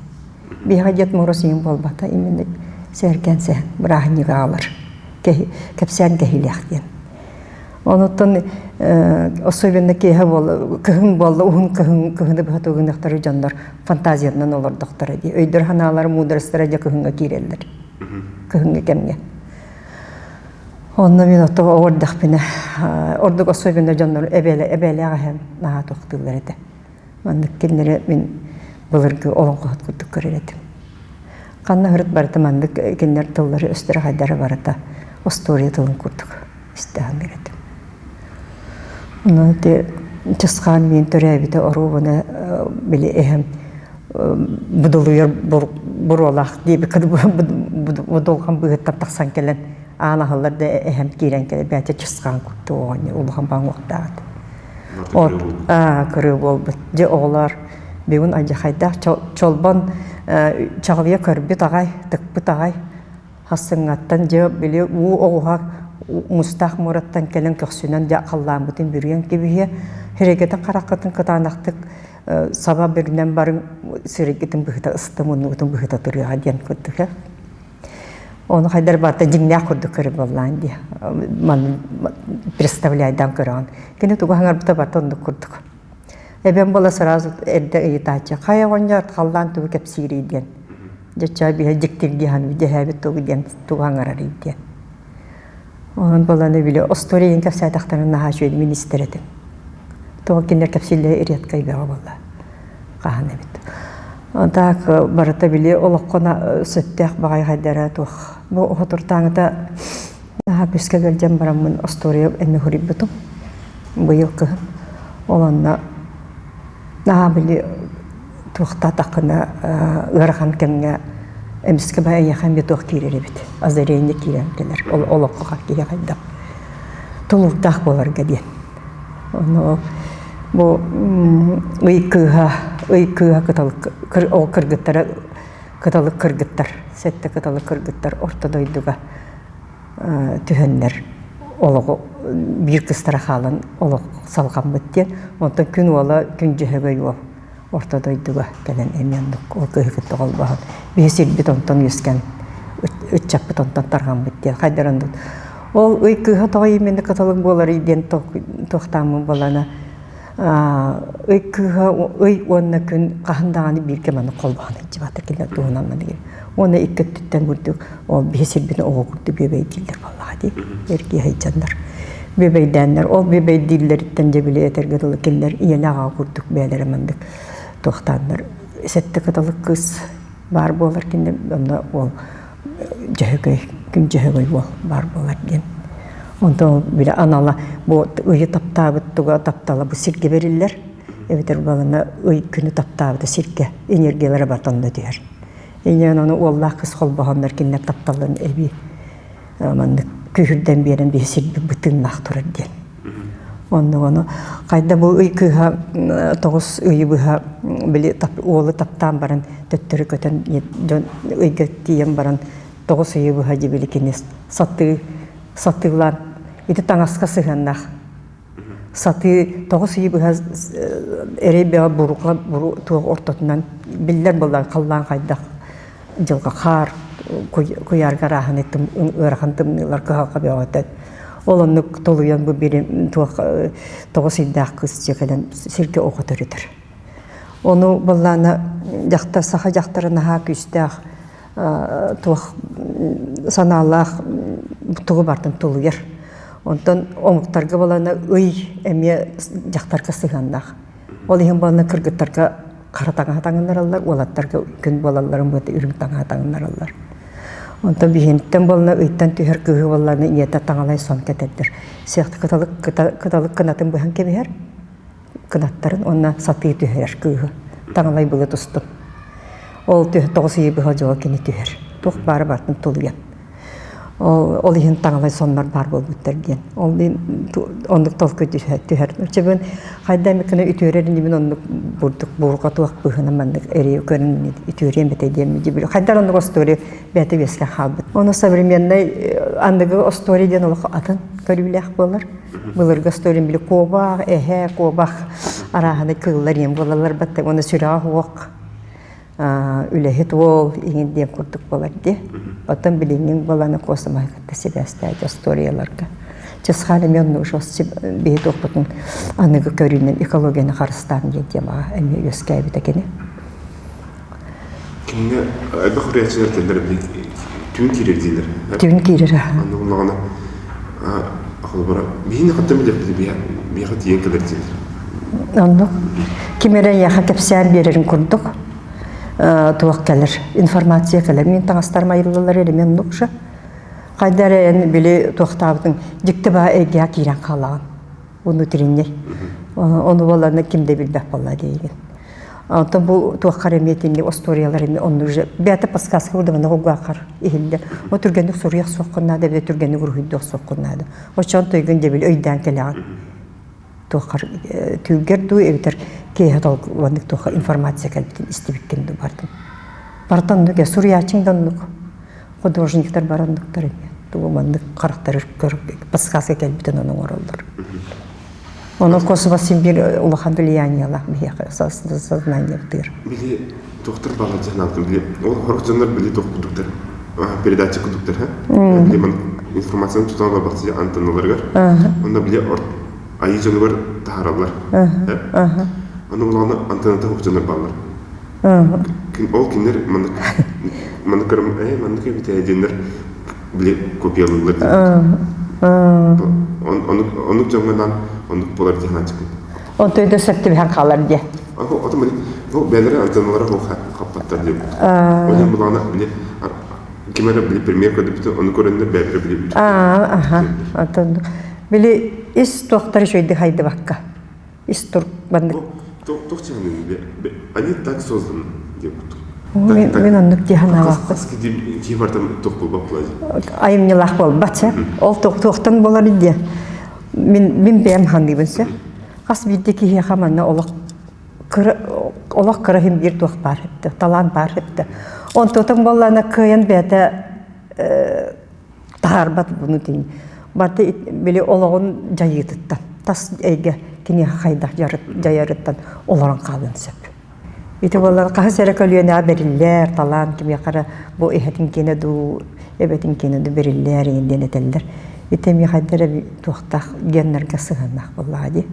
Speaker 2: Биһиэхэ Дед Мороз иҥин буолбата именно сээркээн сэһэн бырааһынньыга аҕалар. Кэпсээн кэһиилээх диэн. Онуттан особенно киэһэ буолла, кыһын буолла, уһун кыһын кыһыны быһа тугунахтары дьоннор фантазиянан олордохторо дии. Өйдөр санаалара, мудростара дьэ кыһыҥҥа киирэллэр. Кыһыҥҥы кэмҥэ. Онно мин ото оҕо эрдэхпинэ, ордук особенно дьоннор эбээлээх эһэм наһаа тохтууллар этэ. Маннык кинилэри мин былыргы олоҥхоһут курдук көрөр этим. Ханна һырыт барыта маннык кинилэр тыллары өстөрө хайдара барыта остуоруйа тылын курдук истэ саныыр этим. Онон ити Чысхаан миин төрөөбүтэ оруобуна били эһэм будулуйар буруолаах диэбиккэ будулҕан быыһыттан тахсан кэлэн аан аһыллар да эһэм киирэн кэлэр бэйэтэ Чысхаан курдук оҕонньор улахан баҥуохтаах этэ. От кырыы буолбут. Дьэ оҕолоор бүгүн алдьархайдаах чолбон чаҕылыйа көрбүт аҕай, тыкпыт аҕай Хассыҥҥаттан дьэ били уу оҕуһа мустаах муораттан кэлэн көхсүнэн дьэ халлааммытын бүрүйэн кэбиһиэ. Сирэйгитин хараххытын кытаанахтык саба бүрүнэн барыҥ сирэйгитин быһыта ыстым муннугутун быһыта турыаҕа диэн курдук. Ону хайдар барыта дьиҥнээх курдук көрөр буоллаан дии. Манна представляйдаан көрөҕүн. Кини тугу хаҥарбыта барыта оннук курдук. Эбэм буола сразу эрдэ ыйытааччы, хайа оҕонньор халлаан тугу кэпсиирий диэн. Дьэ биһэ дьиктиргии саныы дьэһээбит тугу диэн тугу аҥарарый диэн. Онон буоланы били остуоруйаны кэпсээтэхтэрин наһаа үчүгэй мин истэр этим. Тоҕо кинилэр кэпсииллэрэ редкай бөҕө буолла. Хаһан эбит. Так барыта били олоххо сөптөөх баҕайы хайдара туох. Бу оһотуртааҥыта наһаа күүскэ кэлдьэн бараммын остуоруйа эмиэ суруйбутум. Быйыл кыһын. Ол онно наһаа били туохтаатаххына ыарахан кэмҥэ эмискэ баа эйиэхэ эмиэ туох киирэр эбит озарение киирэн кэлэр ол олоххо киһи хайдах тулуурдаах буоларга диэн ону бу ый кыыһа ый кыыһа кыталык ол кыргыттара кыталык кыргыттар сэттэ кыталык кыргыттар орто дойдуга түһэннэр олоҕу биир кыстара хаалан олох салҕаммыт диэн онтон күн уола күн дьөһөгөй уол орто дойдуга кэлэн эмиэ оннук ол кыыһы кытта холбоһон биһи сирбит онтон үөскээн ыччаппыт онтон тарҕаммыт диэн хайдар оннук ол ый кыыһа тоҕо именно кыталык буоларый диэн туохтааммын буолана ый кыыһа ый уонна күн хаһан даҕаны бииргэ маннык холбоһон сылдьыбата кинилэр туһунан маннык уонна икки өттүттэн курдук ол биһи сирбитин оҕо курдук бүөбэйдииллэр буоллаҕа дии эргийэ сылдьаннар бүөбэйдээннэр ол бүөбэйдииллэриттэн дьэ били этэргэ дылы кинилэр ийэлээх аҕа курдук бэйэлэрэ маннык туохтааннар сэттэ кыталык кыыс баар буолар кинилэр онно ол дьөһөгөй күн дьөһөгөй уол баар буолар диэн онтон били анала бу ыйы таптаабыт туга таптала бу сиргэ бэриллэр эбэтэр балана ый күнү таптаабыта сиргэ энергиялара барыта онно түһэр Инньэ ону уоллаах кыыс холбоһоннор кинилэр тапталларын эбии маннык күүһүрдэн биэрэн биһи сирбит бытыыннаах турар диэн. Оннук ону хайда бу ый кыыһа тоҕус ыйы быһа били уолу таптаан баран төттөрү көтөн дьон ыйга тиийэн баран тоҕус ыйы быһа дьибили кини сатыы сатыылаан ити таҥаска сыһыаннаах Сатыы тоҕус ыйы быһа эрэй бөҕө бурука туох ортотунан биллэр буоллар халлаан хайдах дьылҕа хаар куйаарга арааһын ыарахан тымныылар кыһалҕа бөҕөтө ол оннук толуйан бу бири туох тоҕус ыйдаах кыыс дьиэ кэлэн сиргэ оҕо төрүтэр ону буоллаана дьахтар саха дьахтара наһаа күүстээх туох санаалаах тугу бартын тулуйар. Онтон омуктарга балана ый эмиэ дьахтарга сыһыаннаах. Ол иһин балана кыргыттарга хара таҥаһа таҥыннараллар, уолаттарга күн буолалларын быата үрүҥ таҥаһа таҥыннараллар. Онтон биһиэнтэн буолла ыйтан түһэр кыыһы буоллаҕына ийэтэ таҥалай сон кэтэрдэр. Сиэхти кыталык кыталык кынатын быһан кэбиһэр. кынаттарын уонна сатыы түһэрэр кыыһы таҥалай былыт устун. Ол тоҕус ыйы быһа дьоло кини түһэр. Туох баара барытын тулуйан. Ол, ол иһин таҥалай соннор баар буолбуттар диэн. Ол оннук толкуй түһэр. түһэр. Чэбин хайда эмит гына үтүөрэр инибин оннук бурдук буурҕа туох быһынан маннык эрийэ көрөн үтүөрүөм этэ диэн дьибили. Хайдар оннук остуоруйа бэйэтэ үөскэ хаалбыт. Ону современный аныгы остуоруйа диэн олох атын көрүүлээх буолар. Былыргы историям били куобах, эһэ, куобах арааһынай кыыллар иэн буолаллар баттык уонна сүрэҕэ суох үлэһит уол иҥин диэн курдук буолар дии. Оттон билиҥҥин буоланы космоһы кытта сибээстээт историяларга. Чысхаан эмиэ оннук биһи туохпутун аныгы көрүүнэн экологияны харыстаан диэн темаҕа эмиэ үөскээбитэ кини.
Speaker 1: Кинигэ элбэх суруйааччылар этэллэр били. Түүн киирэр дииллэр.
Speaker 2: Түүн киирэр.
Speaker 1: Аны буллаҕына холобура биһини хантан билэппит биһиэхэ тиийэн кэлэр дииллэр.
Speaker 2: Оннук. Ким эрэ эйиэхэ кэпсээн биэрэрин курдук туох кэлэр, информация кэлэр. Мин таҥастарым айыллалар эрэ оннук же. Хайда эрэ эн били туохтаабытыҥ дьикти баа эйгэҕэ киирэн хаалаҕын. Внутренний. Ону буолларына ким да билбэт буолла диигин. Онтон бу туоххар эмиэ итинник остуоруйалар эмиэ онну уже бэйэтэ подсказка курдук угаахар иһиллэр. О түргэнник суруйах суоххун наада, эбэтэр түргэнник уруһуйдуох суоххун наада. Оччоон тойгун дьэбил өйдөөн кэлэҕин. Туоххар түүлгэр дуу эбэтэр киэһэ толкуйданнык туохха информация кэлбитин истибиккин дуу бардым. Барыта оннук ээ, суруйааччыҥ да оннук. Художниктар бары оннуктар эмиэ. Тугу маннык харахтары подсказка кэлбитин ону оҥороллор. Онон космос син биир улахан влияниелаах биһиэхэ сознаниебытыгар.
Speaker 1: Били туохтар баҕа дьаһанаатын били ол сорох дьоннор били туох курдуктар передача курдуктар били ман информацияны тутан барбахтыы антенналарыгар онно били айыы дьонугар таһаараллар ону булаҕына антенната суох дьоннор бааллар ол кинилэр маннык маннык көрөм ээ маннык эбит ээ диэннэр били копиялыыллар оннук дьоҥҥо анаан оннук буолар дии санааччыбын.
Speaker 2: Онтон да сөп түбэһэн хаалар диэ.
Speaker 1: Отон били бу бэйэлэрэ антенналара хаппаттар диэн. Ол иһин булаҕына били ким эрэ били пример көрдөрбүтүн ону көрөннөр бэйэлэрэ били
Speaker 2: Аха. Онтон били ис туохтар үчүгэйдик хайдыбакка. Ис тур маннык.
Speaker 1: Туох Они так созданы диэн курдук.
Speaker 2: Мин оннук дии санаабаппын.
Speaker 1: Киһи бартан туох буолбат буолар.
Speaker 2: Айымньылаах буолбат сэ. Ол туохтан буолар диye. Мин мин бэйэм саныыбын сэ. Хас биирдии киһиэхэ манна олох кыра олох кыра иһин биир туох баар эбитэ, талаан баар эбитэ. Онтуотун буоллаана кыайан бэйэтэ таһаарбат буну тин барыта били олоҕун дьайыытыттан тас эйгэ киниэхэ хайдах дьайарыттан олорон хаалыан сөп. Ити буоллар хаһыс эрэ көлүөнэҕэ бэриллэр талаан кимиэхэ эрэ бу эһэтин киэнэ дуу, эбэтин киэнэ дуу бэриллэр игин диэн этэллэр. Ити эмиэ хайда эрэ туохтаах геннэргэ сыһыаннаах буоллаҕа дии.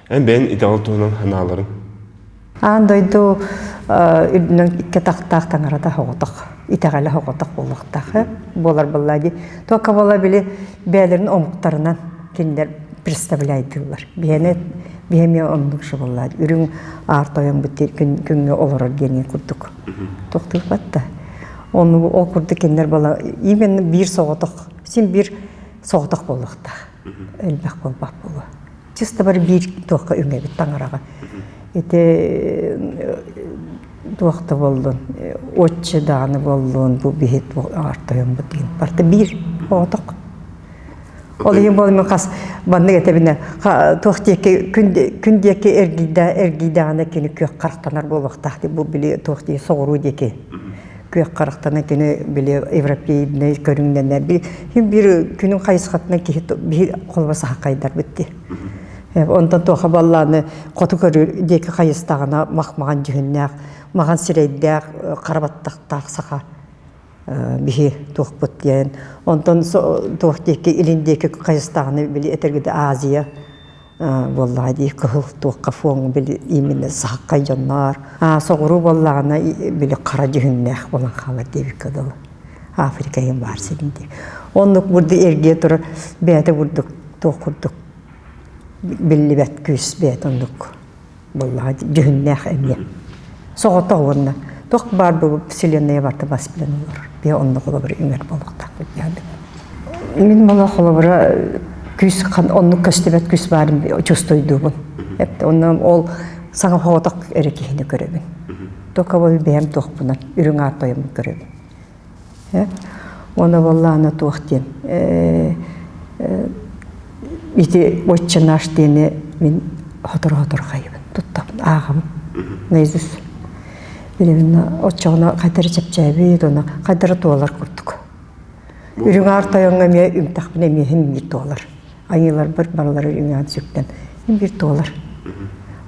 Speaker 1: Эн бэйэн итэҕэл туһунан санааларыҥ?
Speaker 2: Аан дойду үрдүнэн икки атахтаах таҥарата соҕотох, итэҕэлэ соҕотох буолуохтаах буолар буоллаа дии. Только буола били бэйэлэрин омуктарынан кинилэр представляйдыыллар. Биһиэнэ биһи эмиэ оннук же буоллаа үрүҥ аар тойоммут күҥҥэ олорор диэн курдук тохтуйбат да. Ону ол курдук кинилэр буола именно биир соҕотох, син биир соҕотох буолуохтаах. Элбэх буолбат буолуо. Чисто бар биир туохха үҥэбит таҥараҕа. Ити туох да буоллун, отче даҕаны буоллун, бу биһи аар тойоммут диэн барыта биир оҕотох. Ол иһин буолан хас маннык этэбинэ туох диэки күн күн диэки эргийдэ эргийдэҕинэ кини күөх харахтанар буолуохтаах бу били туох дии соҕуруу диэки күөх харахтана кини били европейный көрүҥнэнэр би биир күнүн хайысхатынан киһи биһи холобур сахакайдарбыт дии онтон туоха баллааны хоту көрүү диэки хайыстаҕына мах-маҕан дьүһүннээх маҕан сирэйдээх хара баттахтаах саха биһи туохпут диэн онтон туох диэки илин диэки хайыстаҕына били этэргидэ Азия буоллаҕа дии кыһыл туохха фоҥ били именно сахаккай дьонноор соҕуруу буоллаҕына били хара дьүһүннээх буолан хаалар диэбиккэ дылы Африка иһин баар сирин дии оннук бурду эргийэ турар бэйэтэ бурдук туох курдук биллибэт күүс бэйэтэ оннук буоллаҕа дьүһүннээх эмиэ соҕотох уонна туох баар бу вселенная барыта бас билэн олорор биһи онно холобур үҥэр буолуохтаахпыт диэн мин буола холобура күүс оннук көстүбэт күүс баарын чувствуйдуубун онно ол саҥа соҕотох эрэ киһини көрөбүн только ол бэйэм туохпунан үрүҥ аар тойоммун көрөбүн Уонна буоллаҕына туох диэн ити «Отче наш» диэни мин сотору-сотору хайыбын, туттабын, ааҕабын наизусть. Билигин оччоҕуна хайда эрэ чэпчээбит, уонна хайда эрэ туолар курдук. Үрүҥ аар тойоҥҥо эмиэ үҥтэхпинэ эмиэ иһин биир туолар. Айыыларбар барылары үҥээн сүктэн биир туолар.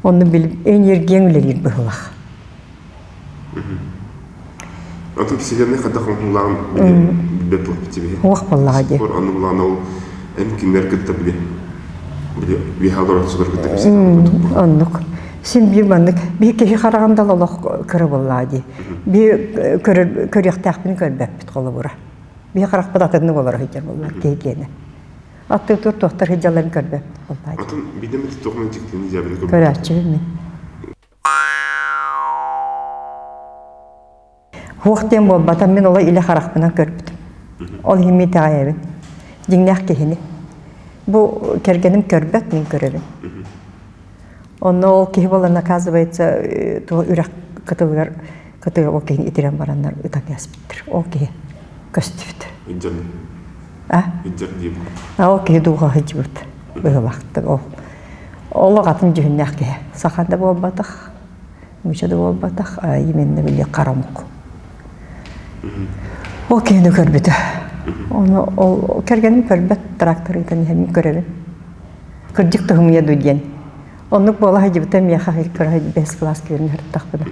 Speaker 2: Онно били энергияҥ үлэлиир быһыылаах.
Speaker 1: Атын вселенная хайдах оҥоһуулааҕын билбэт буолбут тибиһи.
Speaker 2: Уох буоллаҕа дии.
Speaker 1: Аны булаан ол эн кинилэр кытта били били үөһэ олорооччулар кытта кэпсэтэн
Speaker 2: Оннук. Син биир маннык биир киһи хараҕын да олох кыра буоллаҕа дии. Биир көрөр көрүөхтээхпин көрбөппүт холобура. Биһи харахпыт атыннык олоро сылдьар буолла киһи киэнэ. Аттыы туохтар сылдьалларын көрбөт буоллааччы.
Speaker 1: Атын биирдэ эмит туох дьиктини дьээбэни көрбүт.
Speaker 2: Көрөөччүбүн мин. Хуох диэн буолбата мин олой илэ харахпынан көрбүтүм. Ол иһин мин итэҕэйэбин. Дьиҥнээх киһини. Бу кэргэним көрбөт, мин көрөбүн. Онно ол киһи буолан оказывается туох үрэх кытылыгар кытыга ол киһини итирэн бараннар ытан кээспиттэр. Ол киһи көстүбүт.
Speaker 1: Иджер.
Speaker 2: А?
Speaker 1: Иджер диибин.
Speaker 2: А ол киһи дууха сылдьыбыт быһыылаахтык ол. Олох атын дьүһүннээх киһи. Саха да буолбатах, нуучча да буолбатах, а именно били хара омук. Ол киһини көрбүтэ. Ону ол кэргэним көрбөт трактор ыытан иһэн мин көрөбүн. Кырдьык туһумуйа дуу диэн. Оннук буола сылдьыбыта миэхэ кыра бэс кылаас киирэн сырыттахпына.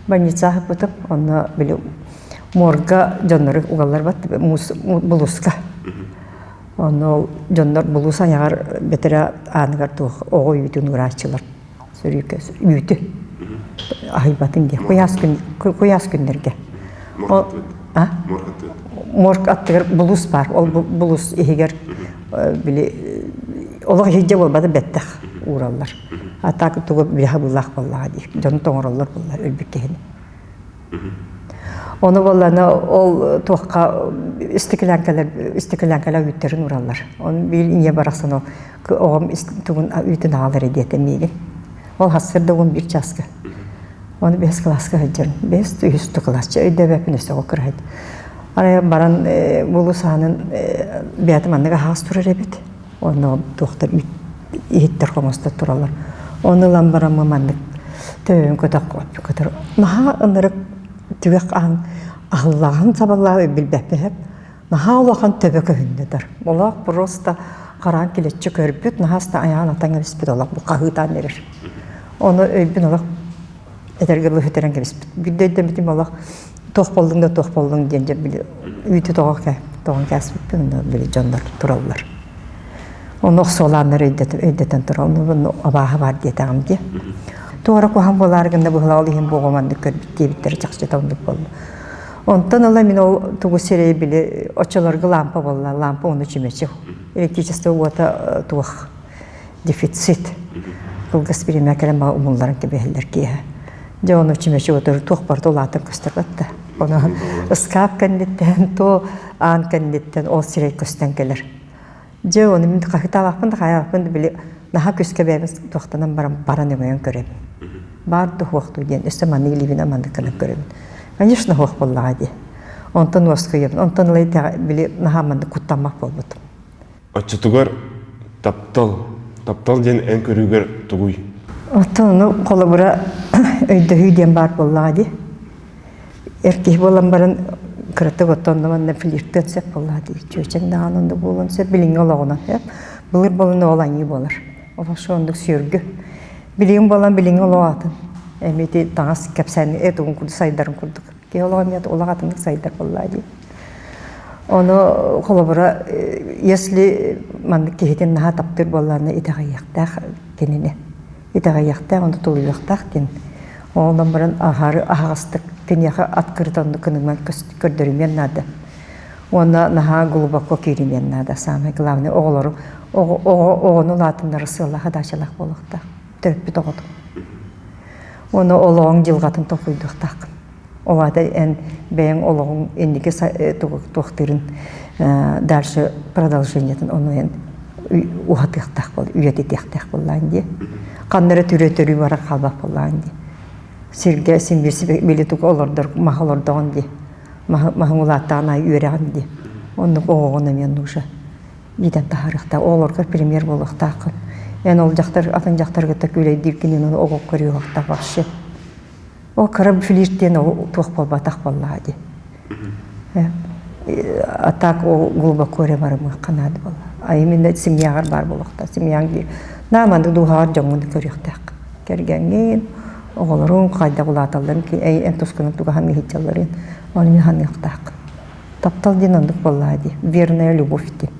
Speaker 2: Больница аһаппытым, онно били морга дьоннору угаллар бат булууска. Онно ол дьоннор булуус айаҕар бэтэрээ ааныгар туох оҕо үүтүн урааччылар сөрүүкэ үүтү аһыйбатын диye куйаас күн куйаас күннэргэ.
Speaker 1: А?
Speaker 2: Морг аттыгар булуус баар. Ол булуус иһигэр били олох иһирдьэ буолбата бэттэх уураллар. А так тугу били хабыллаах буоллаҕа дии. Дьону тоҥороллор буолла өлбүт киһини. Ону буоллана ол туохха истикилээҥкэлэр истикилээҥкэлэр үүттэрин уураллар. Оны биир ийэ барахсан ол оҕом тугун үүтүн аҕалар диэтэ миигин. Ол хассырда уон биир чааска. Оны бэс кылааска сылдьарым. Бэс үһүс кылаас. Өйдөбөппүн өссө ол кыраһыт. Арай баран булус аанын бэйэтэ маннык аһаҕас турар эбит. Онно туохтар иһиттэр хоҥостор тураллар. Ону ылан бараммын маннык төбөбүн көтөх көтөр. Наһаа ынырык түгэх аһын аһыллаҕын сабаллаах билбэппин сөп. Наһаа улахан төбө көһүннэ дар. Олох просто хараан килэччи көрбүт, наһаа айаан атан кэбиспит олох бу хаһыытаан эрэр. Ону өйбүн олох этэргэ дылы сүтэрэн кэбиспит. Биирдэ өйдөммүтүм олох туох буоллуҥ да туох буоллуҥ диэн дьэ били үүтү тоҕо тоҕон кээспиппин онно били дьоннор тураллар. Ону охсуолааннар өйдөтөн турар. Ону абааһы баар диэтэҕим дии. Туора куһаҕан буолаары гынна быһыылаах ол иһин буоҕа маннык көрбүт диэбиттэрэ чахчыта оннук буолла. Онтон ыла мин ол тугу сирэйи били оччолорго лампа буолла. Лампа ону чүмэчи. Электричество уота туох дефицит. Кылгас бириэмэ кэлэн баҕа умулларан кэбиһэллэр киэһэ. Дьэ ону чүмэчи уотугар туох барыта улаатан көстөр да. Ону ыскаап кэнниттэн, то аан кэнниттэн ол сирэй көстөн кэлэр. Дьэ ону мин хаһытаабаппын да хайаабаппын да били наһаа күскэ бэйэбин туохтанан баран баран өҥөйөн көрөбүн. Баар да суох дуу диэн өссө маннык илиибинэн маннык гынан көрөбүн. Конечно суох буоллаҕа дии. Онтон уоскуйабын. Онтон ыла били наһаа маннык куттаммат буолбутум.
Speaker 1: Оччотугар таптал, таптал диэн эн көрүүгэр тугуй?
Speaker 2: Оттон ону холобура өйдөһүү диэн баар буоллаҕа дии. Эр киһи буолан баран кыратык оттон манна флиртыан сөп буоллаҕа дии. Чүөчэҥ даҕаны оннук буолуон сөп билиҥҥи олоҕунан сөп. Былыр буолан ол аньыы буолар. Ол оннук сүөргү. Билигин буолан билиҥҥи олох атын. Эмиэ ити таҥас кэпсээн этугун курдук сайдарын курдук. Киһи олоҕо эмиэ олох атыннык сайдар буоллаҕа дии. Ону холобура, если маннык киһитин наһаа таптыыр буоллаҕына итэҕэйиэхтээх кинини. Итэҕэйиэхтээх, ону тулуйуохтаах диэн. Онон баран аһары аһаҕастык киниэхэ открыто оннук гыныман көрдөрүмүөн наада. Уонна наһаа глубоко кииримиэн наада. Самое главное оҕолору оҕо оҕону улаатыннарар сыаллаах задачалаах буолуохтаах. Төрөппүт оҕотун. Уонна олоҕуҥ дьылҕатын толкуйдуохтааххын. Ол аата эн бэйэҥ олоҕуҥ инники туохтыырын дальше продолжениетын ону эн уһатыахтаах буол үйэтитиэхтээх буоллаҕыҥ дии. Ханна эрэ түрө-төрүү баран хаалбат буоллаҕыҥ дии. Сиргэ син биир били тугу олордор маһы олордоҕун дии. Маһыҥ улааттаҕын аайы үөрэҕин дии. Оннук оҕоҕун эмиэ нужа иитэн таһаарыахтаах. Оҕолоргор пример буолуохтааххын. Эн ол дьахтар атын дьахтары кытта күүлэйдииргин эн оҕо көрүөхтаах вообще. Ол кыра флирт диэн ол туох буолбатах буоллаҕа дии. А так ол глубоко эрэ барымыахха наада буолла. А именно семьяҕар баар буолуохтаах. Семьяҥ дии. Наа маннык дууһаҕар дьоҥҥун көрүөхтээх. Кэргэҥҥин, оҕолоруҥ хайдах улааталларын, эн тускунан тугаһан иһитчалларын ону мин саныахтааххын. Таптал диэн оннук буоллаҕа дии. Верная любовь диэн.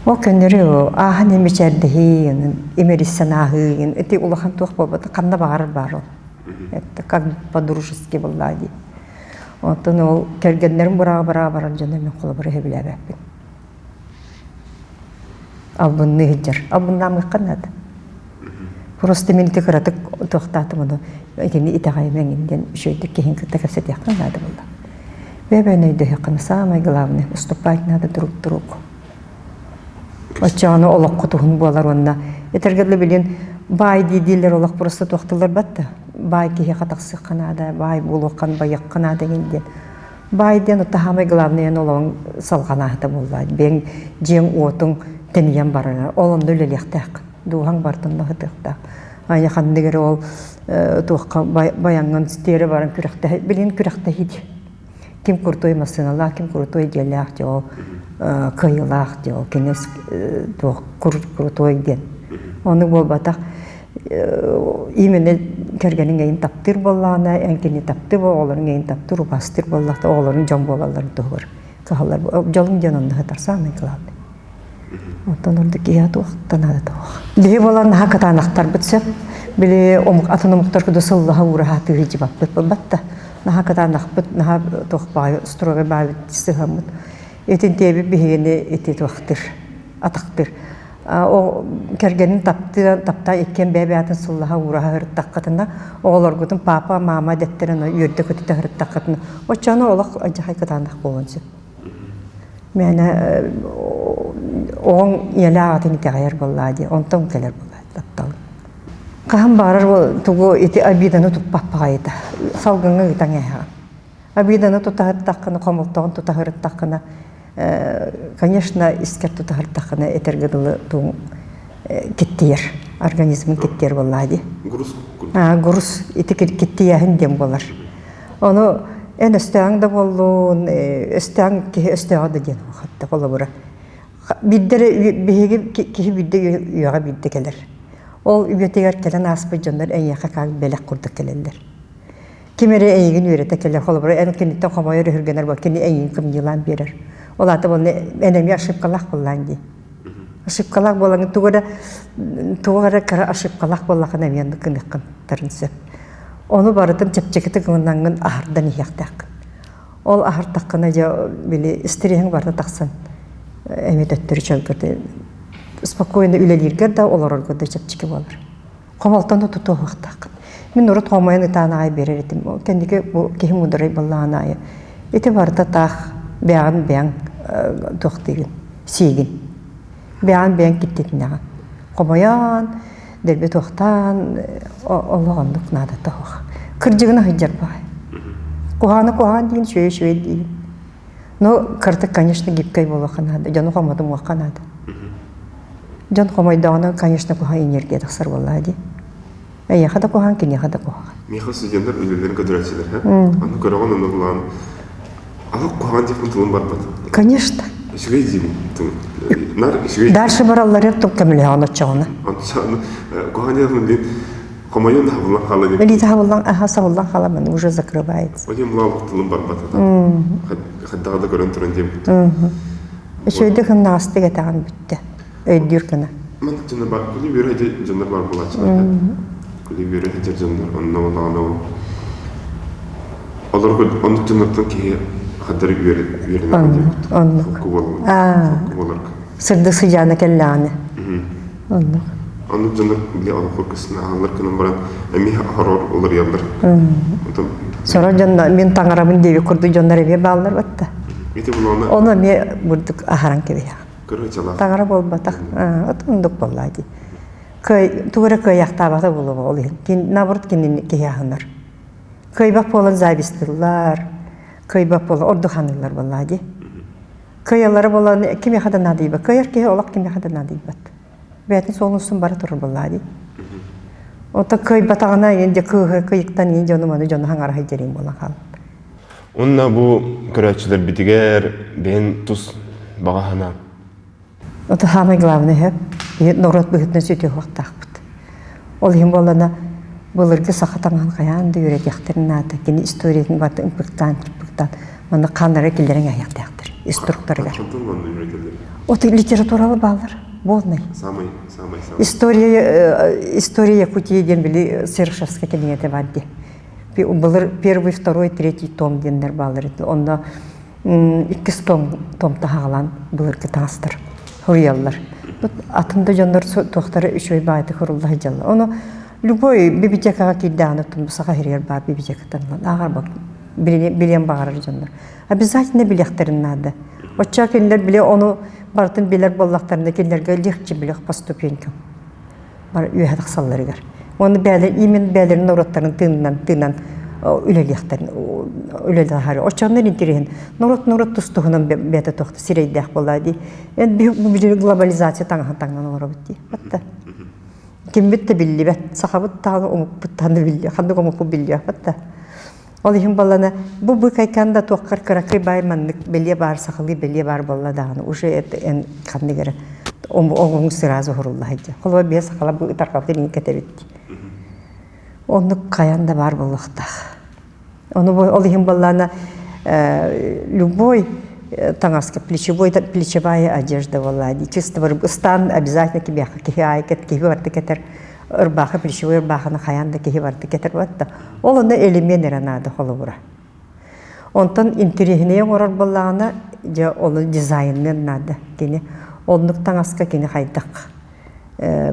Speaker 2: Ол көннөрү ааһан мичээрдэһии, имэриссэн ааһыы ити улахан туох буолбата ханна баҕарар баар ол. Это как по-дружески буоллаа дии. Онтон ол кэргэннэрим быраа-быраа барар дьоно мин холобура сөбүлээбэппин. Албынныы сылдьар. Албыннаамыахха наада. Просто мин ити кыратык туохтаатым ону итини итэҕэйимэҥ диэн үчүгэйдик киһин кытта кэпсэтиэххэ наада буолла. Бэйэ-бэйэни өйдөһүөххэ самое главное уступать надо друг другу. Оччоҕуна олоххут уһун буолар уонна этэргэ дылы билин баай дии дииллэр олох просто туохтулар батта. Баай киһиэхэ тахсыахха наада, баай буолуоххан, байыахха наада диэн. Баай диэн оттон саамай главное эн олоҕуҥ салҕанааһыта буолла. Бэйэҥ дьиэҥ-уотуҥ тэнийэн барара. Ол онно үлэлиэхтээххин. Дууһаҥ барытын аһытыахтаах. Айа ханнык эрэ ол туохха байаҥҥын тиэрэ баран күрэхтэһи билигин күрэхтэһии дии. Ким крутой массыыналаах, ким крутой дьиэлээх дьэ ол кыайыылаах дьэ ол кини туох крутой диэн. Ону буолбатах именно кэргэниҥ эйин таптыыр буоллаҕына, эн кини таптыыр, оҕолоруҥ эйин таптыыр, убаастыыр буоллахта, оҕолоруҥ дьон буолалларын туһугар кыһаллар. Дьолуҥ диэн онно сытар самый главный. Оттон ордук киһи туохтан наада туох. Биһи буолан наһаа кытаанахтарбыт сөп. Били омук атын омуктар курдук сыллаһа уураһа тыыһыдьыбаппыт буолбат да. Наһаа кытаанахпыт, наһаа туох баайы строгай баайбыт сыһаммыт. Итин тиэбит биһигини ити туохтыр, атахтыр. Кэргэнин таптыан, таптаа иккиэн бэйэ-бэйэтин сыллаһа уураһа сырыттаххытына, оҕолоргутун папа, мама дэттэрэн үөрдэ-көтүтэ сырыттаххытына, оччону олох алдьархай кытаанах буолуон сөп. Мээнэ оҕоҥ ийэлээх аҕатын итэҕэйэр буоллаа дии, онтон кэлэр буоллаа таптал. Хаһан баҕарар тугу ити обиданы туппат баҕайыта. Салгыҥҥа ыытан эһэҕин. Обиданы тутаһыттаххына, хомолтоҕун тутаһырыттаххына, конечно, искэр тутаһырдаххына этэргэ дылы тугуҥ киттийэр, организмын киттийэр буоллаа дии.
Speaker 1: Груз.
Speaker 2: Груз ити киттийээһин диэн буолар. Ону эн өстөөҕүҥ да буоллун, өстөөҕүҥ киһи өстөөҕө да диэн хатта холобура. Биирдэ эрэ биһиги киһи биирдэ үөҕэ биирдэ кэлэр. Ол үйэтигэр кэлэн ааспыт дьоннор эйиэхэ как бэлэх курдук кэлэллэр. Ким эрэ эйигин үөрэтэ кэлэр, холобура эн киниттэн хомойор өһүргэнэр буол, кини эйигин кымньыылаан биэрэр. Ол аата буолла эн эмиэ ошибкалаах буоллаан дии. Ошибкалаах буолаҥ тугу эрэ туох эрэ кыра ошибкалаах буоллаххына эмиэ оннук гыныаххын сөп. Ону барытын чэпчэкитик ылынаҥҥын аһардан иһиэхтээххин. Ол аһартаххына дьэ били стреһиҥ барыта тахсан эмиэ төттөрү чөлгөр спокойно үлэлииргэр да олороргор да чэпчэки буолар. Хомолтону тутуохтааххын. Мин урут хомойон ытаан аҕай биэрэр этим. Кэнники бу киһи муударай буоллаҕын аайы ити барыта таах бэйэҕин бэйэҥ туохтыыгын, сиигин. Бэйэҕин бэйэҥ киттитинэҕин. Хомойон, дэлби туохтаан олох оннук наадата суох. Кырдьыгын аһыйдьар баҕай. Куһаҕаны куһаҕан диин, үчүгэй үчүгэй диигин. Ну, кырдык, конечно, гибкэй буолуохха наада. Дьону хомотумуохха наада. Дьон хомойдоҕуна, конечно, куһаҕан энергия тахсар буоллаа дии. Эйиэхэ да куһаҕан, киниэхэ да куһаҕан.
Speaker 1: Миэхэ студенттар үлэлэрин көтүрээччилэр, һэ? Аны көрөҕүн, ону булаан Аны куһаҕан диэхпин тылым барбат.
Speaker 2: Конечно.
Speaker 1: Үчүгэй диибин. Нар үчүгэй.
Speaker 2: Дальше бараллар тук көмөлөһөҕүн оччоҕуна.
Speaker 1: Куһаҕан диэхпин диэн хомойон хабыллан хаала диэн.
Speaker 2: Илиитэ хабыллан, аха сабыллан хаала маны уже закрывается.
Speaker 1: Ол диэн булаабыт тылым барбат. Хайдаҕа да көрөн туран диэн.
Speaker 2: Үчүгэйдик ыннаҕастык этэҕин бүттэ. Өйдүүр гына.
Speaker 1: Маннык дьоннор бар, күлүү үөрэ дьоннор бар буолааччылар. Күлүү үөрэ сылдьар дьоннор онно буоллаҕына ол олор оннук дьоннортон киһи хаддар үөрэнэр диэбит.
Speaker 2: Оннук.
Speaker 1: Холку буоларга.
Speaker 2: Сырдык сыдьаана кэллэҕинэ. Оннук.
Speaker 1: Оннук дьоннор били олоххор көстүнэ аһаллар гынан баран эмиэ хорор уларыйаллар.
Speaker 2: Сорох дьонно мин таҥарабын диэбит курдук дьоннор эмиэ бааллар батта.
Speaker 1: Ити булуона.
Speaker 2: Ону эмиэ бурдук аһаран кэбиһэҕин.
Speaker 1: Кырыычалаах.
Speaker 2: Таҥара буолбатах. От оннук буоллаа дии. Кыай, тугу эрэ кыайахтаабата буолуо ол иһин. Кин, наоборот кинини киһи аһынар. Кыайбат буолан завистыллар, кыайбат буолан ордук ханыыллар буоллаа дии. Кыайаллара буолан кимиэхэ да наадыйбат. Кыайар киһи олох кимиэхэ да наадыйбат. Бэйэтин суолун устун бара турар буоллаа дии. Оттон кыайбатаҕына инде кыыһы кыйыктан иин дьону маны дьону хаҥара сылдьарыҥ буолан хаалар.
Speaker 1: Уонна бу көрөөччүлэрбитигэр бэйэн тус баҕа санаа.
Speaker 2: Это самое главное, норуот быһыытынан сүтүөхтаахпыт. Ол иһин буоллана былыргы саха таҥаһын хайаан да үөрэтиэхтэрин наада. Кини историятын барытын ымпыктаан, ымпыктаан манна хааннара киллэрэн аһыахтаахтар инструкторыгар. Вот литературалы баалар, полный.
Speaker 1: Самый, самый, самый.
Speaker 2: История, история Якутии диэн били Серышевская кинигэтэ бар дии. Былыр первый, второй, третий том диэннэр бааллар этэ. Онно иккис том том таһаҕалаан былыргы таҥастар суруйаллар. Атын да дьоннор туохтара үчүгэй баайдык сурулла сылдьаллар. Ону любой библиотекаҕа киирдэҕинэ оттон саха сиригэр баар библиотекаттан ылан ааҕар билиэн баҕарар дьоннор. Обязательно билиэхтэрин наада. Оччо кинилэр биле ону барытын билэр буоллахтарына кинилэргэ легче билэх по ступенькам. Бар үөһэ тахсалларыгар. Уонна бэйэлэр именно бэйэлэрин норуоттарын тыынынан тыынан үлэлиэхтэрин үлэлэһэр. Оччоннор интириэһин норуот норуот тус-туһунан бэйэтэ туохта сирэйдээх буолаа дии. Эн бу глобализация таҥаһын таҥнан олоробут дии. Батта. Киммит да биллибэт. Сахабыт даҕаны омукпут даҕаны биллибэт. Ханнык омукпут биллибэт да. Ол иһин буоллана бу быыкайкан да туоххар кыракый баай маннык бэлиэ баар сахалыы бэлиэ баар буолла даҕаны уже это эн ханнык эрэ оҕоҥ сразу уһурулла сылдьар. Холобур биэс сахала бу ытарҕабытын иҥин кэтэбит дии. Оннук хайаан да баар буолуохтаах. Ону ол иһин буоллаана любой таҥаска плечевой плечевая одежда буолла дии. Чисто ыстаан обязательно кимиэхэ киһи аайы киһи барыта кэтэр ырбаахы плечевой ырбаахыны хайаан да киһи барыта кэтэр да ол онно элемент эрэ наада холобура. Онтон интэриэһинэй оҥорор буоллаҕына дьэ ону дизайнныан наада кини оннук таҥаска кини хайдах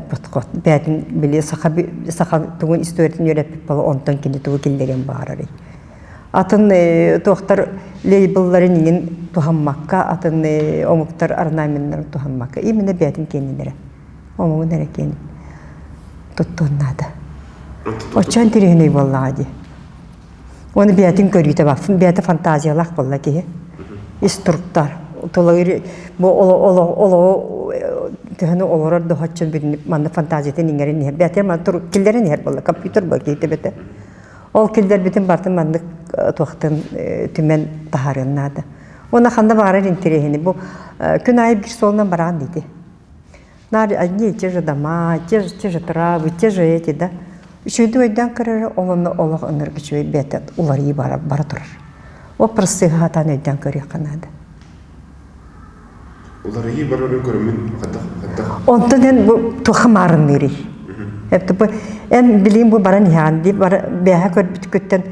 Speaker 2: подход бэйэтин били саха саха тугун историятын үөрэппит буола онтон кини тугу киллэриэн баҕарарый атын туохтар лейблларын иҥин туһаммакка атын омуктар орнаменнарын туһаммакка именно бэйэтин киэнин эрэ омугун эрэ киэнин туттуон наада оччо интэриэһинэй буоллаҕа дии Уонна бэйэтин көрүүтэ бар, бэйэтэ фантазиялаах буолла киһи. Ис туруктар. Тулалыыр бу олоҕу төһөнү олорор да оччо манна фантазиятын иҥэрин иһэр. Бэйэтэ манна турук киллэрин иһэр буолла, компьютер буолла киһи төбөтө. Ол киллэрбитин барытын маннык туохтан түмэн таһаарыан наада. Уонна ханна баҕарар интэриэһини бу күн аайы биир суолунан бараҕын диити. Наар одни и те же дома, те же травы, те же эти, да. Үчүгэйдик өйдөөн көрөрө, ол онно олох ынырык үчүгэй бэйэтэ уларыйыы бара, бара турар. Ол процеһы сатаан өйдөөн көрүөххэ наада.
Speaker 1: Уларыйыы барарын көрөммүн хайдах хайдах
Speaker 2: Онтон эн бу туохха маарынныырый? Эптэ бу эн билигин бу баран иһэҕин дии бара бэйэһэ көрбүткүттэн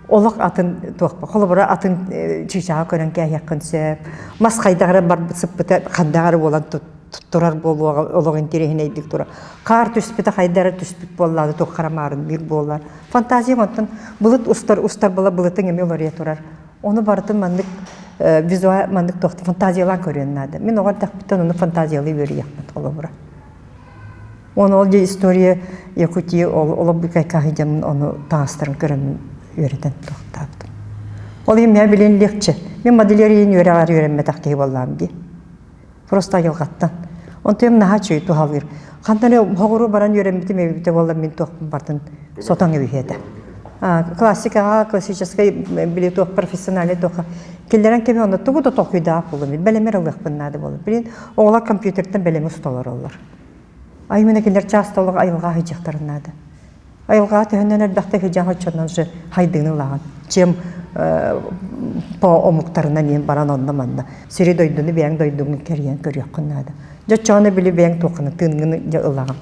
Speaker 2: олох атын туохпа холобура атын чыычааҕы көрөн кээһиэххин сөп мас хайдах эрэ барбыт сыппыта хайдах эрэ буолан турар буолуоҕа олох интэриэһинэйдик турар хаар түспүтэ хайда эрэ түспүт буоллаҕына туох харамаарын биир буолар фантазия онтон былыт устар устар була былытыҥ эмиэ уларыйа турар ону барытын маннык визуал маннык туох фантазиялаан көрүөн наада мин оҕо эрдэхпиттэн ону фантазиялыы үөрүйэхпин холобура Уонна ол дьэ история Якутии ол олох ону таҥастарын көрөммүн үөрэтэн туохтаабытым. Ол иһин миэхэ билин легче. Мин модельер иһин үөрэҕэр үөрэммэтэх киһи буоллаҕым дии. Просто айылҕаттан. Онтуйам наһаа үчүгэй туһалыыр. Хантан эрэ хоҕуру баран үөрэммитим эбитэ буоллар мин туохпун бартын сотоҥ эбиһиэ этэ. Классикаҕа, классическай били туох профессиональный туохха киллэрэн кэбиһэ онно тугу да толкуйдаах буолуом. Бэлэмэр ылыахпын наада буолар. Билин оҕолор компьютертан бэлэми уста олороллор. Аймына кинилэр чаас толук айылҕа сылдьыахтарын наада. Айылҕаҕа төһөннөн элбэхтик сылдьан оччонон же хайдыыны ылаҕын. Чем по омуктарынан иэн баран онно-манна. Сири-дойдуну бэйэҥ дойдугун кэрийэн көрүөххүн наада. Дьэ оччоҕуна били бэйэҥ туоххуна тыынгын дьэ ылаҕын.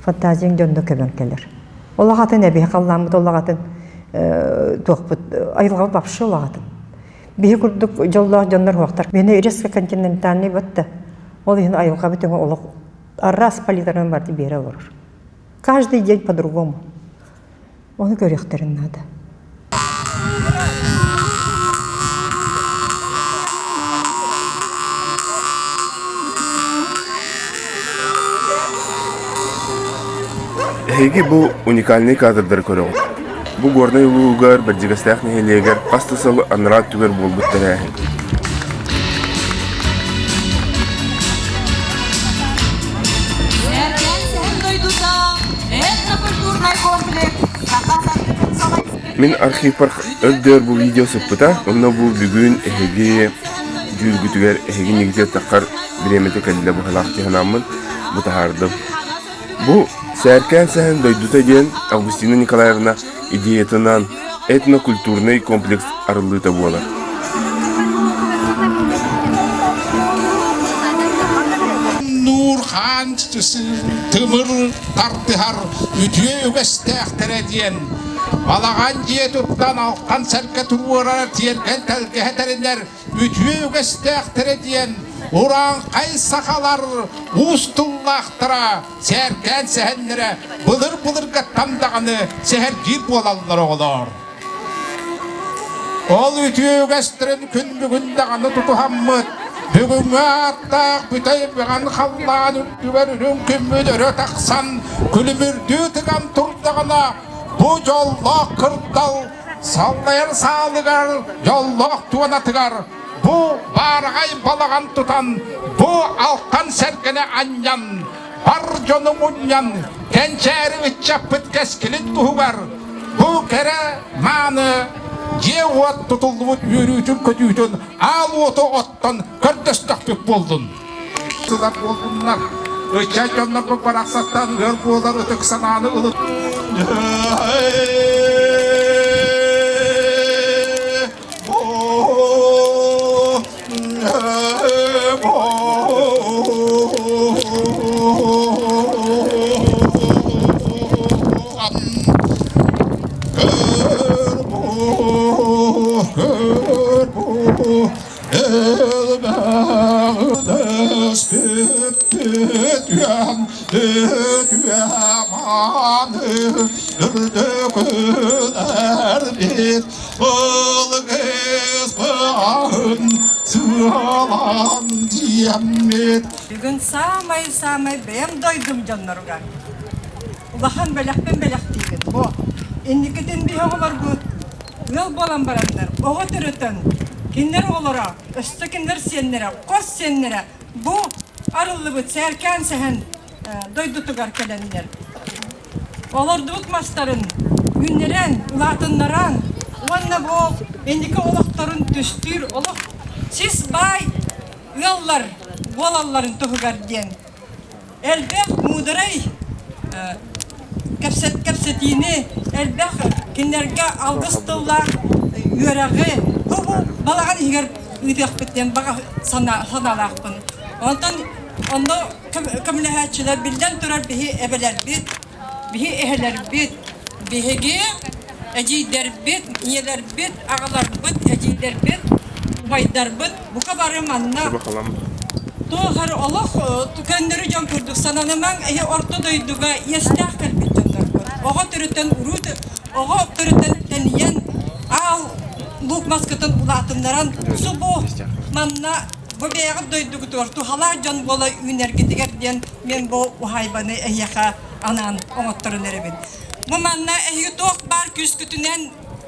Speaker 2: Фантазияҥ дьэ онно көбөн кэлэр. Олох атын эбиһи халлааммыт олох атын туохпут айылҕабыт вообще олох атын. Биһи курдук дьоллоох дьоннор суохтар. Миэнэ резко континентальный батта. Ол иһин айылҕабыт өҥө олох араас палитраны барыта биэрэ олорор. Каждый день по-другому. Ону көрүөхтэрин наада.
Speaker 1: Эһиги бу уникальнай кадрдары көрөҕүт. Бу Горнай улууһугар Бэрдьигэстээх нэһилиэгэр хас да сыл анараа өттүгэр буолбут тэрээһин. Мин архивпар өрдөөр бу видео сыппыта, онно бу бүгүн эһиги дьүүлгүтүгэр эһиги нигде таххар бириэмэтэ кэллэ быһалаах дьаһанааммын бу таһаардым. Бу Сээркээн Сэһэн дойдута диэн Августина Николаевна идеятынан этнокультурнай комплекс арыллыыта буолар.
Speaker 3: Нуурхаан тымыр тардыһар үтүө үгэстээхтэрэ диэн. Балаҕан дьиэ туттан алхан сэргэ туруорар тиэргэн тэлгэһэ тэринэр үтүө үгэстээхтэрэ диэн урааҥхай сахалар уус тыллаахтара, сээркээн сэһэннэрэ былыр-былыргаттан даҕаны сэһэргиир буолаллар оҕолоор. Ол үтүө үгэстэрин күн бүгүн даҕаны тутуһаммыт, бүгүҥҥү ааттаах бүтэй бөҕөн халлаан үрдүгэр үрүҥ күммүт өрө тахсан, күлүмүрдүү тыган турдаҕына, бу дьоллоох кырдал саллайар саалыгар, дьоллоох туонатыгар бу баараҕай балаҕан тутан, бу алтан сэргэни анньан, бар дьону мунньан, кэнчээри ыччаппыт кэскилин туһугар бу кэрэ мааны дьиэ-уот тутуллубут үөрүүтүн-көтүүтүн аал уоту оттон көрдөстөхпүт буоллун. Сылар буоллуннар. Ыччат дьоннорбут барахсаттан ыал буолар ытык санааны ылын.
Speaker 4: Бүгүн саамай-саамай бэйэм дойдум дьонноругар улахан бэлэхпин бэлэхтиибин. Бу инникитин биһи оҕолорбут ыал буолан бараннар, оҕо төрөтөн, кинилэр оҕолоро, өссө кинилэр сиэннэрэ, хос сиэннэрэ бу арыллыбыт сээркээн сэһэн дойдутугар кэлэннэр олордубут мастарын үүннэрэн, улаатыннаран уонна бу инники олохторун түстүүр олох сис баай ыаллар буолалларын туһугар диэн элбэх муударай кэпсэтиини, элбэх кинилэргэ алгыс тыллаах үөрэҕи бу балаҕан иһигэр ыытыахпыт диэн баҕа санаалаахпын. Онтон онно көмөлөһөөччүлэр биллэн турар биһи эбэлэрбит, биһи эһэлэрбит, биһиги эдьиийдэрбит, ийэлэрбит, аҕаларбыт, эдьиийдэрбит, убайдарбыт бука бары манна туох эрэ олох көннөрү дьон курдук сананымаҥ, эһи орто дойдуга иэстээх кэлбит дьонноргут. Оҕо төрүтэн уруу оҕо төрүтэн тэнийэн аал луук маскытын улаатыннаран субу манна бу бэйэҕит дойдугутугар туһалаах дьон буола үүнэргитигэр диэн мин бу уһаайбаны эһиэхэ анаан оҥотторон эрэбин. Бу манна эһиги туох баар күүскүтүнэн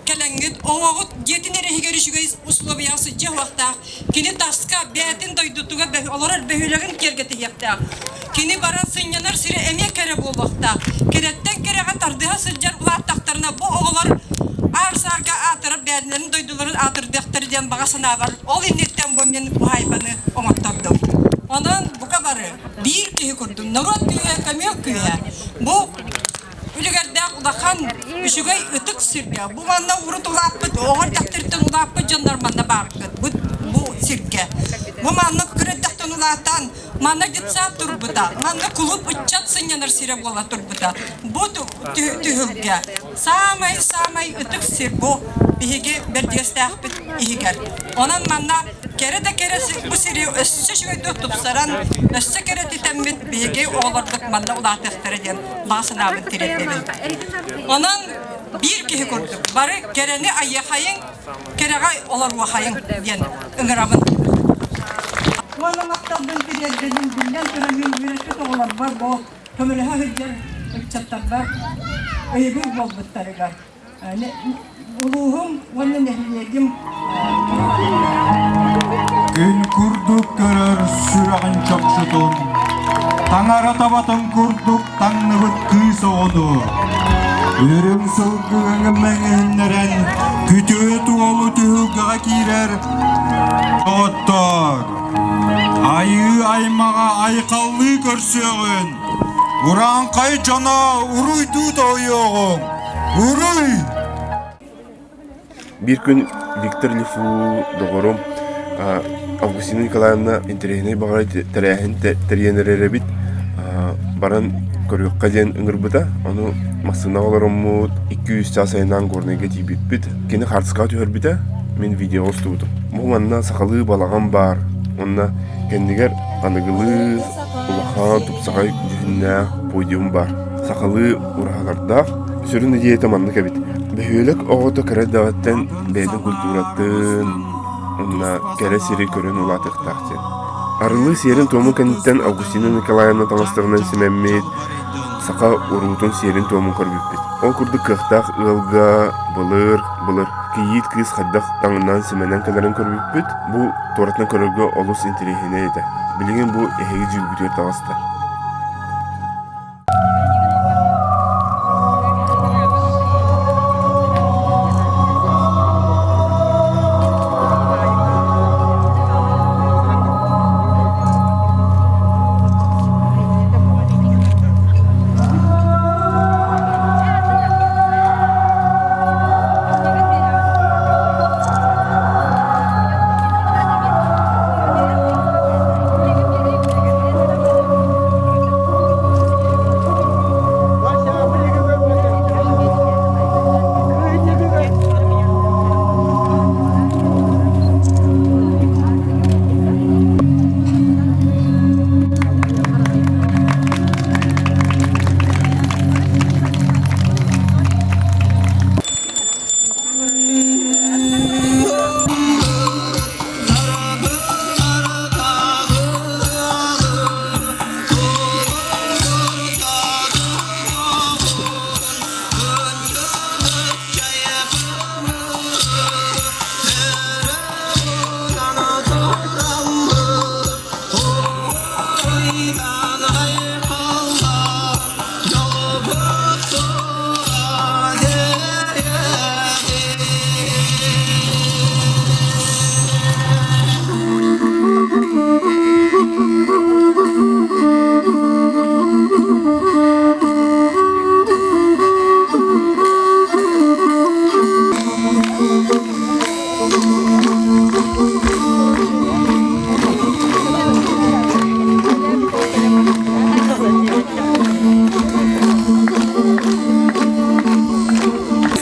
Speaker 4: кэлэҥҥит оҥоҕут дьиэтин эрэ иһигэр үчүгэй условияҕа сылдьыа суохтаах. Кини таска бэйэтин дойдутугар олорор бөһүөлэгин киэргэтиһиэхтээх. Кини баран сынньанар сирэ эмиэ кэрэ буолуохтаах. Кэрэттэн кэрэҕэ тардыһа сылдьар улааттахтарына бу оҕолор аар-саарга аатырар бэйэлэрин дойдуларын аатырдыахтара диэн баҕа санаабар ол инниттэн бу мин уһаайбаны оҥоттордум. Онон бука бары биир киһи курдук норуот күүһэ, көмүөл күүһэ бу үлүгэрдээх улахан үчүгэй ытык сиргэ бу манна урут улааппыт оҕо эрдэхтэриттэн улааппыт дьоннор манна бааргыт бу, бу сиргэ бу манна кыра эрдэхтэн улаатан манна детсад турбута манна кулууп ыччат сынньанар сирэ буола турбута бу түһүлгэ саамай-саамай ытык сир бу биһиги Бэрдигэстээхпит иһигэр. Онон манна кэрэ да кэрэ бу сири өссө үчүгэйдик тупсаран, өссө кэрэтитэммит биһиги оҕолорбут манна улаатыахтара диэн баҕа санаабын тириэрдэбин. Онон биир киһи курдук бары кэрэни айыахайыҥ, кэрэҕэ олоруохайыҥ диэн ыҥырабын. Уонна махталбын тириэрдэбин биллэн туран мин үөрэппит оҕолорбор бу көмөлөһө сылдьар ыччаттарбар өйөбүл буолбуттарыгар улууһум уонна нэһилиэгим
Speaker 5: Күн курдук көрөр сүрэҕин чопчутун, таҥара табатын курдук таҥныбыт кыыс оҕону, үрүҥ сылгыга мэҥиһиннэрэн күтүөт уолу түһүлгэҕэ киирэр доҕоттоор! Айыы аймаҕа айхаллыы көрсүөҕүн, урааҥхай дьоно уруйдуу тоойуоҕуҥ! Уруй!
Speaker 1: Биир күн Виктор Лифу доҕорум Августина Николаевна интэриэһинэй баҕайы тэрээһин тэрийэн эрэр эбит. баран көрүөххэ диэн ыҥырбыта. Ону массыынаҕа олороммут 200 чаас айаннаан Горнайга тиийбиппит. Кини хаартыскаҕа түһэрбитэ, мин видеоҕа устубутум. Бу манна сахалыы балаҕан баар. Уонна кэннигэр аныгылыы улахан тупсаҕай дьүһүннээх подиум баар. Сахалыы ураһалардаах. Сүрүн идеята маннык эбит. Бөһүөлэк оҕото кыра эрдэҕиттэн бэйэтин культуратын уонна кэрэ сири көрөн улаатыахтаах диэн. Арыллыы сиэрин-туомун кэнниттэн Августина Николаевна таҥастарынан симэммит, саха уруутун сиэрин-туомун көрбүппүт. Ол курдук кыахтаах ыалга былыр-былыр кийиит кыыс хайдах таҥнан симэнэн кэлэрин көрбүппүт. Бу туоратынан көрөргө олус интэриэһинэй этэ. Билигин бу эһиги дьүүлгүтүгэр таҕыста.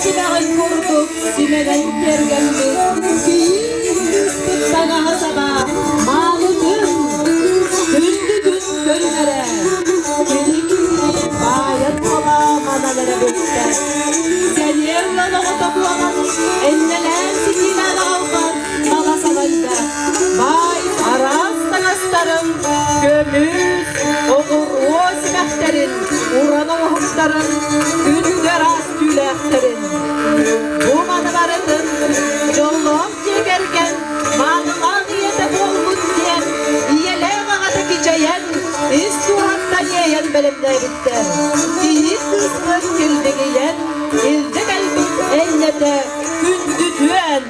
Speaker 4: Симэҕин курдук симэнэн киэргэммит, кийиит таҥаһа-саба маанытын, күндүтүн көрүнэрэ. Кини киһи баайа-туола манан эрэ бүппэт. Сэниэ ылан оҕото буолан, энньэлээн ситиилээн аҕалбат мала салайда. Баай араас таҥастарын, көмүс, оҕуруо симэхтэрин, уран оҥоһуктарын, күндү араас түүлээхтэрин. Бу маны барытын дьоллоох дьиэ кэргэн маанылаах ийэтэ буолбут диэн ийэлээх аҕата кичэйэн, ис дууһаттан иэйэн бэлэмнээбиттэр. Кийиит кыыспыт килбигийэн, илдьэ кэлбит энньэтэ күндүтүөн!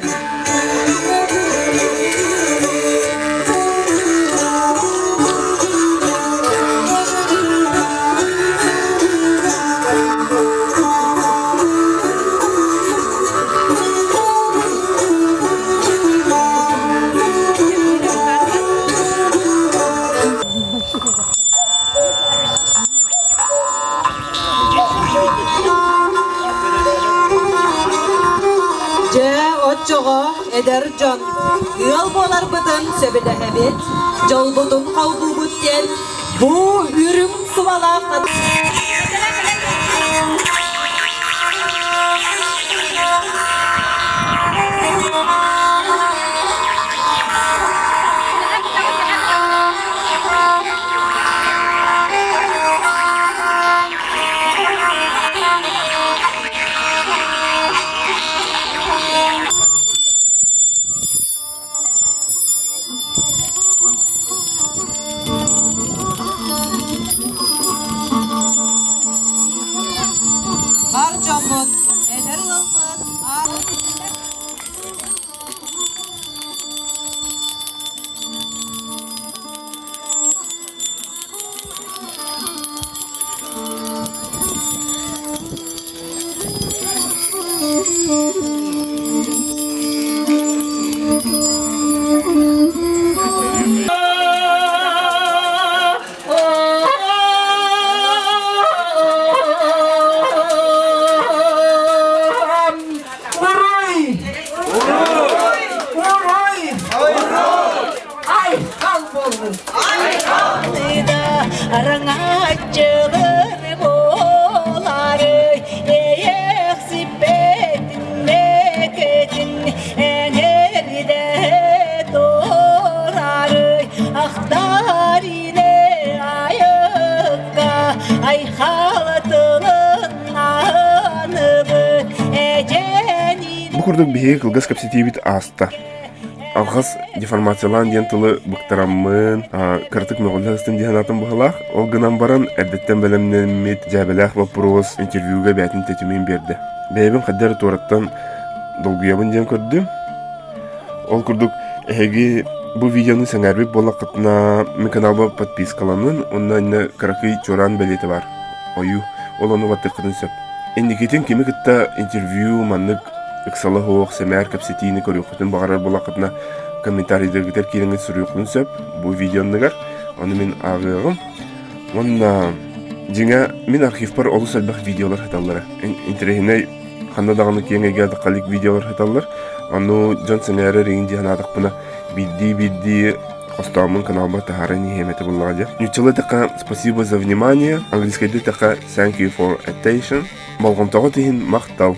Speaker 4: Дьэ, оччоҕо эдэр дьон ыал буоларбытын сөбүлэһэбит, дьолбутун холбуубут диэн бу үрүҥ субалаах Бар дьоммут, эдэр ыалбыт
Speaker 1: курдук биһиги кылгас кэпсэтиибит ааста. Алҕас деформациялаан диэн тылы быктараммын, кыратык мөҕүллэ сыстым дии санаатым быһыылаах. Ол гынан баран, эрдэттэн бэлэмнэммит дьээбэлээх боппуруос интервьюга бэйэтин тэтимин биэрдэ. Бэйэбин хайдах эрэ туораттан долгуйабын диэн көрдүм. Ол курдук, эһиги бу видеону сэҥээрбит буоллаххытына, мин каналбар подпискаланын, уонна иннэ кыракый чуораан бэлиэтэ баар. Ойуу, ол ону баттыаххытын сөп. Инникитин кими кытта интервью маннык ыксала суох сэмээр кэпсэтиини көрүөххүтүн баҕарар буоллаххытына, комментарийдаргытыгар киирэҥҥит суруйуоххутун сөп бу видео анныгар. Ону мин ааҕыаҕым. Уонна дьиҥэ мин архивпар олус элбэх видеолар сыталлара. Интэриэһинэй ханна даҕаны киэҥ эйгэ халык видеолар сыталлар. Ону дьон сэҥээрэр иҥин дии санаатахпына биирдии-биирдии хостооммун каналбар таһааран иһиэм этэ буоллаҕа дии. Нууччалыы эттэххэ спасибо за внимание, английскайдыы эттэххэ thank you for attention. Болҕомтоҕут иһин махтал.